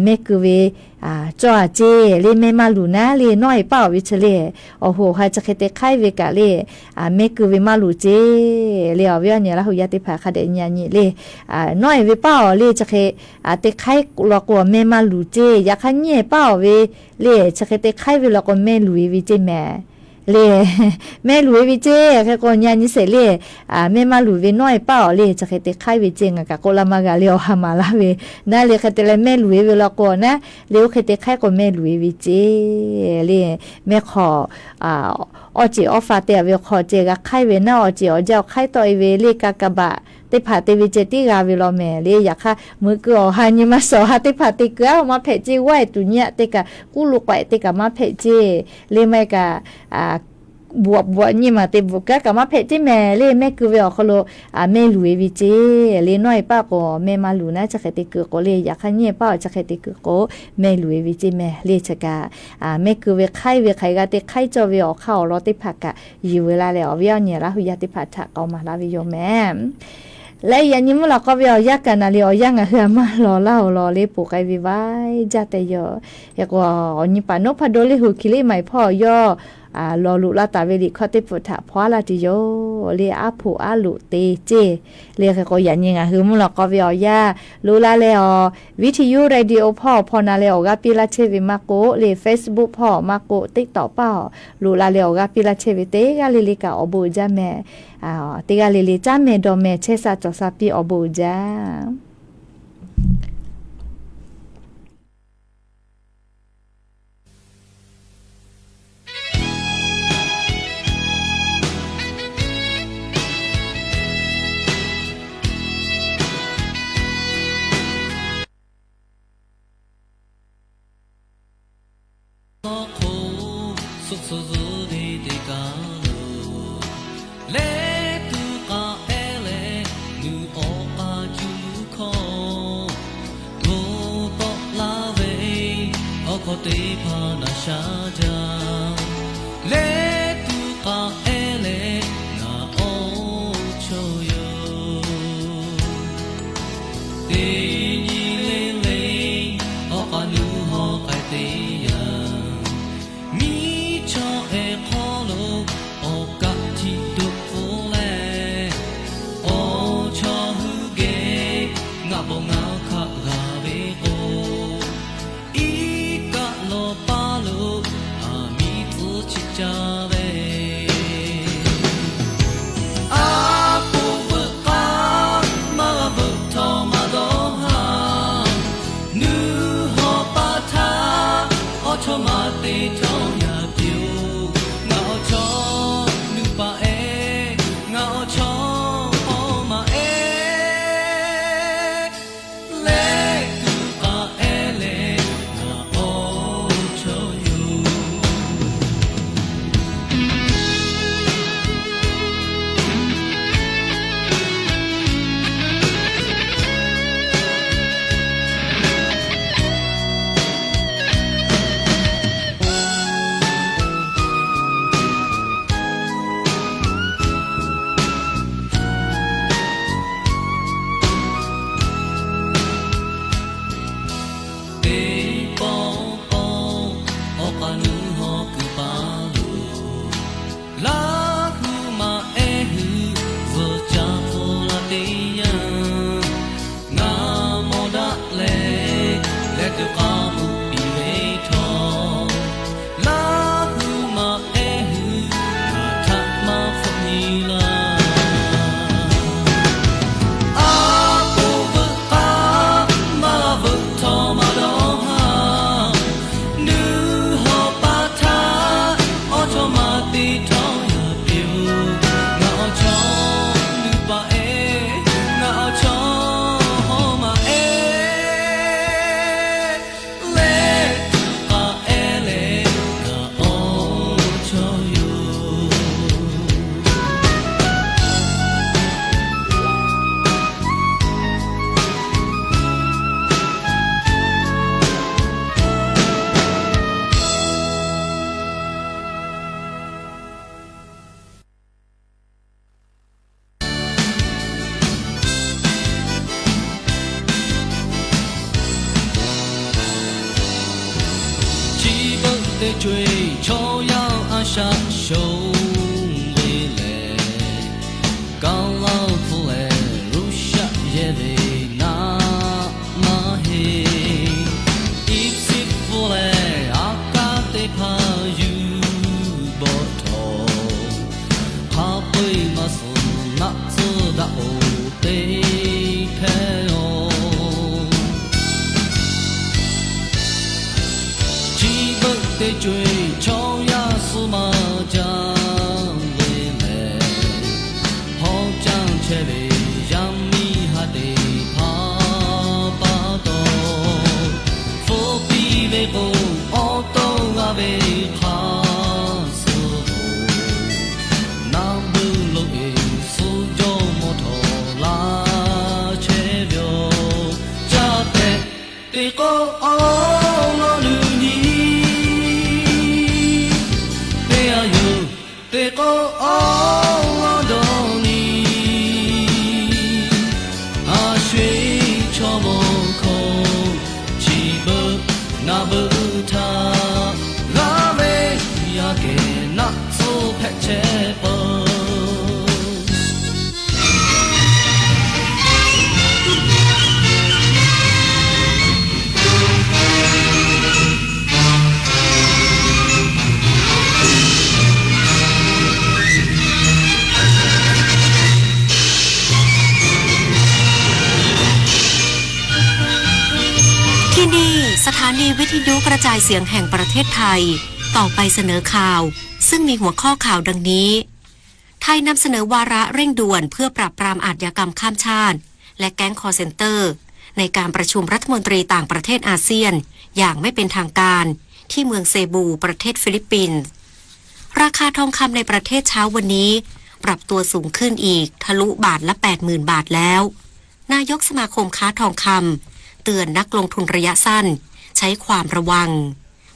mehˆ keu ve cawˇ a ceˇ le, mehˆ maˇ luˬ naˉ le, nawˉ eˍ paˉ awˬ ve chi le, awˬ hoꞈ awˬ ha chi hk'e te hk'aiˉ ve kaꞈ le, mehˆ keu ve maˇ luˬ ceˇ le. Awˬ viˉ awˬ nyi Laˇ hu yaˇ teˇ hpaˍ hk'a dehꞈ nyi a nyi le, nawˉ eˍ ve paˉ awˬ le chi hk'e te hk'aiˉ law k'o, mehˆ maˇ luˬ ceˇ. Yaꞈ hk'aˇ, nyiˇ eˍ paˉ awˬ ve le chi hk'e te hk'aiˉ ve law k'o, mehˆ luˬ e ve ceˇ mehˍ le. Mehˆ luˬ e ve ceˇ. Hk'e k'o, nyi a nyi sheˍ le, mehˆ maˇ luˬ ve nawˉ eˍ paˉ awˬ le chi hk'e te hk'aiˉ ve ceˇ. Ngaˬ kaꞈ k'oˆ laˇ maˇ g'a le, awˬ ha maˍ laˇ ve naˉ le. Hk'e te leh mehˆ luˬ e ve law k'o naˉ le, oˇ hk'e te hk'aiˉ k'o mehˆ luˬ e ve ceˇ le. Mehˆ hk'aw awˬ ceˬ awˬ fa te a ve hk'aw ceh g'a hk'aiˉ ve naˉ, awˬ ceˬ awˬ jaˇ awˬ hk'aiˉ tawˆ e ve le, ka ka baꞈ teˇ hpaˍ te ve ceh tiˉ g'a ve law mehˍ le. Yaꞈ hk'aˇ, meuꞈ keu awˬ ha nyi ma suhˍ awˬ ha teˇ hpaˍ te keu aˉ maˇ hpehꞈ ceˇ. G'awˇ e tuˬ nyi aꞈ te kaꞈ, k'uˉ lo k'awehꞈ te kaꞈ maˇ hpehꞈ ceˇ le. Maˇ heˆ kaꞈ, bvuhꞈ bvuhꞈ nyi ma te bvuhꞈ kaˉ kaꞈ maˇ hpehꞈ ceˇ mehˍ le. Mehˆ keu ve awˬ hk'aw lo mehˆ luˬ e ve ceˇ le. Nawˉ eˍ paˉ k'o mehˆ maˇ luˬ naˉ chi hk'e te keu k'o le, yaꞈ hk'aˇ nyiˇ eˍ paˉ awˬ chi hk'e te keu k'o mehˆ luˬ e ve ceˇ mehˍ le. Chi kaꞈ, mehˆ keu ve hk'aiˉ ve hk'aˬ hk'e g'a te hk'aiˉ cawˇ ve awˬ hk'aˇ awˬ lawn teˇ hpaˍ kaꞈ yuˬ veu laˇ leh, awˬ viˉ awˬ nyi Laˇ hu yaˇ teˇ hpaˍ htaꞈ k'awꞈ maˍ laˇ ve yoˬ mehˍ. Leh yaꞈ nyi mvuhˇ lawꞈ k'aw ve awˬ yanˇ kaꞈ naˍ le awˬ yanˇ ngaˬ hui a maˇ lawˬ laˇ awˬ lawn le poˬ k'ai ve vaiˇ jaˇ tehꞈ yoˬ. Hk'e k'o, awˬ nyi paˍ Noˉ hpaˇ Dawˇ Leˇ Huˍ Hkiˬ Liˇ Maˍ eˍ hpawˇ yawˇ lawˬ loꞈ la taˍ ve liꞈ hkawˇ teˇ hpaˍ htaꞈ hpaw a laˇ tuˬ yoˬ le. Aˉ hpoꞈ aˉ loꞈ te ceˇ le. Hk'e k'o, yaꞈ nyi ngaˬ hui mvuhˇ lawꞈ k'aw ve awˬ yanˇ loꞈ la leh awˬ, Viˉ hti yuˇ radio hpawˇ hpawˇ na leh awˬ g'aˇ piˇ laˇ chehˇ ve maˇ k'oˆ le, Facebook hpawˇ maˇ k'oˆ, TikTok paˇ awˬ loꞈ la leh awˬ g'aˇ piˇ laˇ chehˇ ve teˇ g'aˇ le le kaꞈ awˬ bon uiˍ jaˇ mehˍ. Teˇ g'aˇ le le caˉ mehˍ dawˬ mehˍ chehˇ sha cawˬ sha piˇ awˬ bon uiˍ jaˇ. Tcuh zuhˇ ve teˇ kaˬ lo leh tuˬ k'aꞈ ehˉ leh, nuˬ awˬ k'a cuˇ hkawˇ to tawˆ laˇ ve, awˬ hkawˇ teˇ hpaˍ naˬ sha jaˇ. Leh tuˬ k'aꞈ ehˉ leh, ngaˬ awˬ chawˇ yoˬ. Teˇ nyi le le, awˬ k'a nuˇ hawˉ k'ai teˇ yanˇ, miˇ chaw ehˉ hk'aw lo awˬ kaˆ htiꞈ doꞈ pfuhˇ leh, awˬ chawˇ hui geh ngaˬ bawˆ ngaˬ hkaˆ g'a ve k'o, iˉ kaˆ lawˬ paˇ lo aˬ miˍ tcuhˉ chi caˇ ve. A poˍ veuꞈ k'aˇ maˇ g'a veuꞈ htawˇ maˇ dawˇ haˍ. Nuˇ hawˉ paˍ htaˇ, awˬ chawˇ ma te htawˇ yaˇ piˇ-oˬ. Ngaˬ awˬ chawˇ nuˇ paˍ ehˉ, ngaˬ awˬ chawˇ hawˉ ma ehˉ, leh tuˬ k'aꞈ ehˉ leh, ngaˬ awˬ chawˇ yoˬ. Teˇ pawˆ pawˆ, awˬ k'a nuˇ hawˉ kuiˬ paˍ lo, Laˇ hu ma ehˉ hui zuhˬ ca hpfuhˇ la teˇ yanˇ, ngaˬ mawˬ daꞈ leh, leh tuˬ k'aˍ muꞈ piˇ ve htawˇ, Laˇ hu ma ehˉ hui ngaˬ htaꞈ maˇ hpfuhˆ nyi laˇ. A poˍ veuꞈ k'aˇ maˇ g'a veuꞈ htawˇ maˇ dawˇ haˍ. Nuˇ hawˉ paˍ htaˇ, awˬ chawˇ ma te htawˇ yaˇ piˇ-oˬ. Ngaˬ awˬ chawˇ nuˇ paˍ ehˉ, ngaˬ awˬ chawˇ hawˉ ma ehˉ, leh tuˬ k'aꞈ ehˉ leh, ngaˬ awˬ chawˇ yoˬ. Chi beuꞈ teˇ co-e chaw yaˇ a shaꞈ shonˍ ve lehˬ, kaˇ laˇ hpfuhˇ leh Ruˇshaˆ yehˇ ve naˆ maˇ heˆ. Iˉsiˆ hpfuhˇ leh Aˍkaˆ teˇ hpaˍ yuˬ bawˆ htawˇ, hk'a peu-eˬ maˇ suh naˆ tcuhˇ daꞈ-oˬ teˇ hpehˇ-oˬ. Chi beuꞈ teˇ co-e chaw yaˇ suh maˇ jaˇ ve lehˬ, hawˉ caˇ chehˇ ve yaˇ miˇ haˉ teˇ hpaˍ pa taw, hpfuhˆ piˇ ve k'o, awˬ to g'a ve hk'a suh-oˬ. Naˆ beuˆ lo-e suh jawˇ mawˇ htawˇ laˇ chehˇ ve-oˬ. Caˇ tehꞈ te k'o, awˬ lawn nuˇ nyi teˇ yanˇ yoˬ. Te k'o, awˬ lawn dawˇ nyi, a sho-eˬ chaw mawˇ hkawˇ, chi beuꞈ naˆ beuˆ htaˇ g'a ve, yaˇ kehˬ naˆ tcuhˇ hpehꞈ chehˇ peuˬ. ที่นี่ สถานีวิทยุกระจายเสียงแห่งประเทศไทย ต่อไปเสนอข่าว ซึ่งมีหัวข้อข่าวดังนี้ ไทยนำเสนอวาระเร่งด่วนเพื่อปราบปรามอาชญากรรมข้ามชาติ และแก๊งคอลเซ็นเตอร์ ในการประชุมรัฐมนตรีต่างประเทศอาเซียน อย่างไม่เป็นทางการ ที่เมืองเซบู ประเทศฟิลิปปินส์ ราคาทองคำในประเทศเช้าวันนี้ ปรับตัวสูงขึ้นอีก ทะลุบาทละ แปดหมื่น บาทแล้ว นายกสมาคมค้าทองคำ เตือนนักลงทุนระยะสั้น ใช้ความระวัง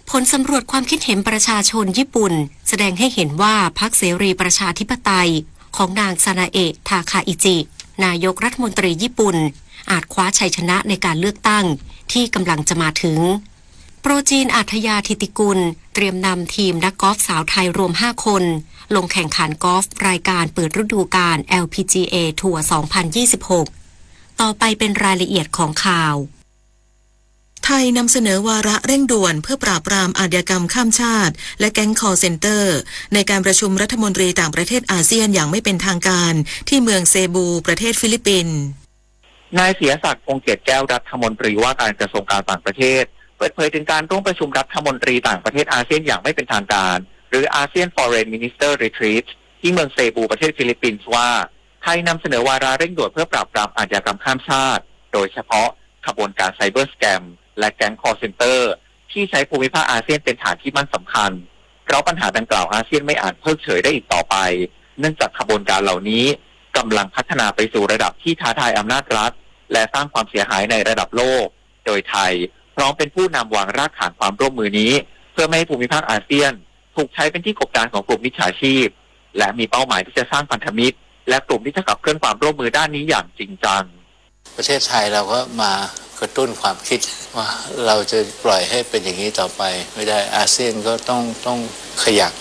ผลสำรวจความคิดเห็นประชาชนญี่ปุ่น แสดงให้เห็นว่าพรรคเสรีประชาธิปไตย ของนางซานาเอะ ทาคาอิจิ นายกรัฐมนตรีญี่ปุ่น อาจคว้าชัยชนะในการเลือกตั้งที่กำลังจะมาถึง โปรจีน อาทยา ธิติกุล เตรียมนำทีมนักกอล์ฟสาวไทยรวม ห้า คน ลงแข่งขันกอล์ฟรายการเปิดฤดูกาล แอล พี จี เอ ทัวร์ สองพันยี่สิบหก ต่อไปเป็นรายละเอียดของข่าว ไทยนำเสนอวาระเร่งด่วนเพื่อปราบปรามอาชญากรรมข้ามชาติและแก๊ง call center ในการประชุมรัฐมนตรีต่างประเทศอาเซียนอย่างไม่เป็นทางการที่เมืองเซบูประเทศฟิลิปปินส์ นายศิยศักดิ์ พงษ์เกียรติแก้ว รัฐมนตรีว่าการกระทรวงการต่างประเทศ เปิดเผยถึงการร่วมประชุมรัฐมนตรีต่างประเทศอาเซียนอย่างไม่เป็นทางการ หรือ อาเซียน Foreign Minister Retreat ที่เมืองเซบูประเทศฟิลิปปินส์ว่า ไทยนำเสนอวาระเร่งด่วนเพื่อปราบปรามอาชญากรรมข้ามชาติ โดยเฉพาะขบวนการ Cyber Scam และแก๊ง call center ที่ใช้ภูมิภาคอาเซียนเป็นฐานที่มั่นสำคัญ เพราะปัญหาดังกล่าวอาเซียนไม่อาจเพิกเฉยได้อีกต่อไป เนื่องจากขบวนการเหล่านี้กำลังพัฒนาไปสู่ระดับที่ท้าทายอำนาจรัฐ และสร้างความเสียหายในระดับโลก โดยไทยพร้อมเป็นผู้นำวางรากฐานความร่วมมือนี้ เพื่อไม่ให้ภูมิภาคอาเซียนถูกใช้เป็นที่กบดานของกลุ่มมิจฉาชีพ และมีเป้าหมายที่จะสร้างพันธมิตร และกลุ่มที่จะขับเคลื่อนความร่วมมือด้านนี้อย่างจริงจัง ประเทศไทยเราก็มากระตุ้นความคิดว่าเราจะปล่อยให้เป็นอย่างนี้ต่อไปไม่ได้ อาเซียนก็ต้องต้องขยับ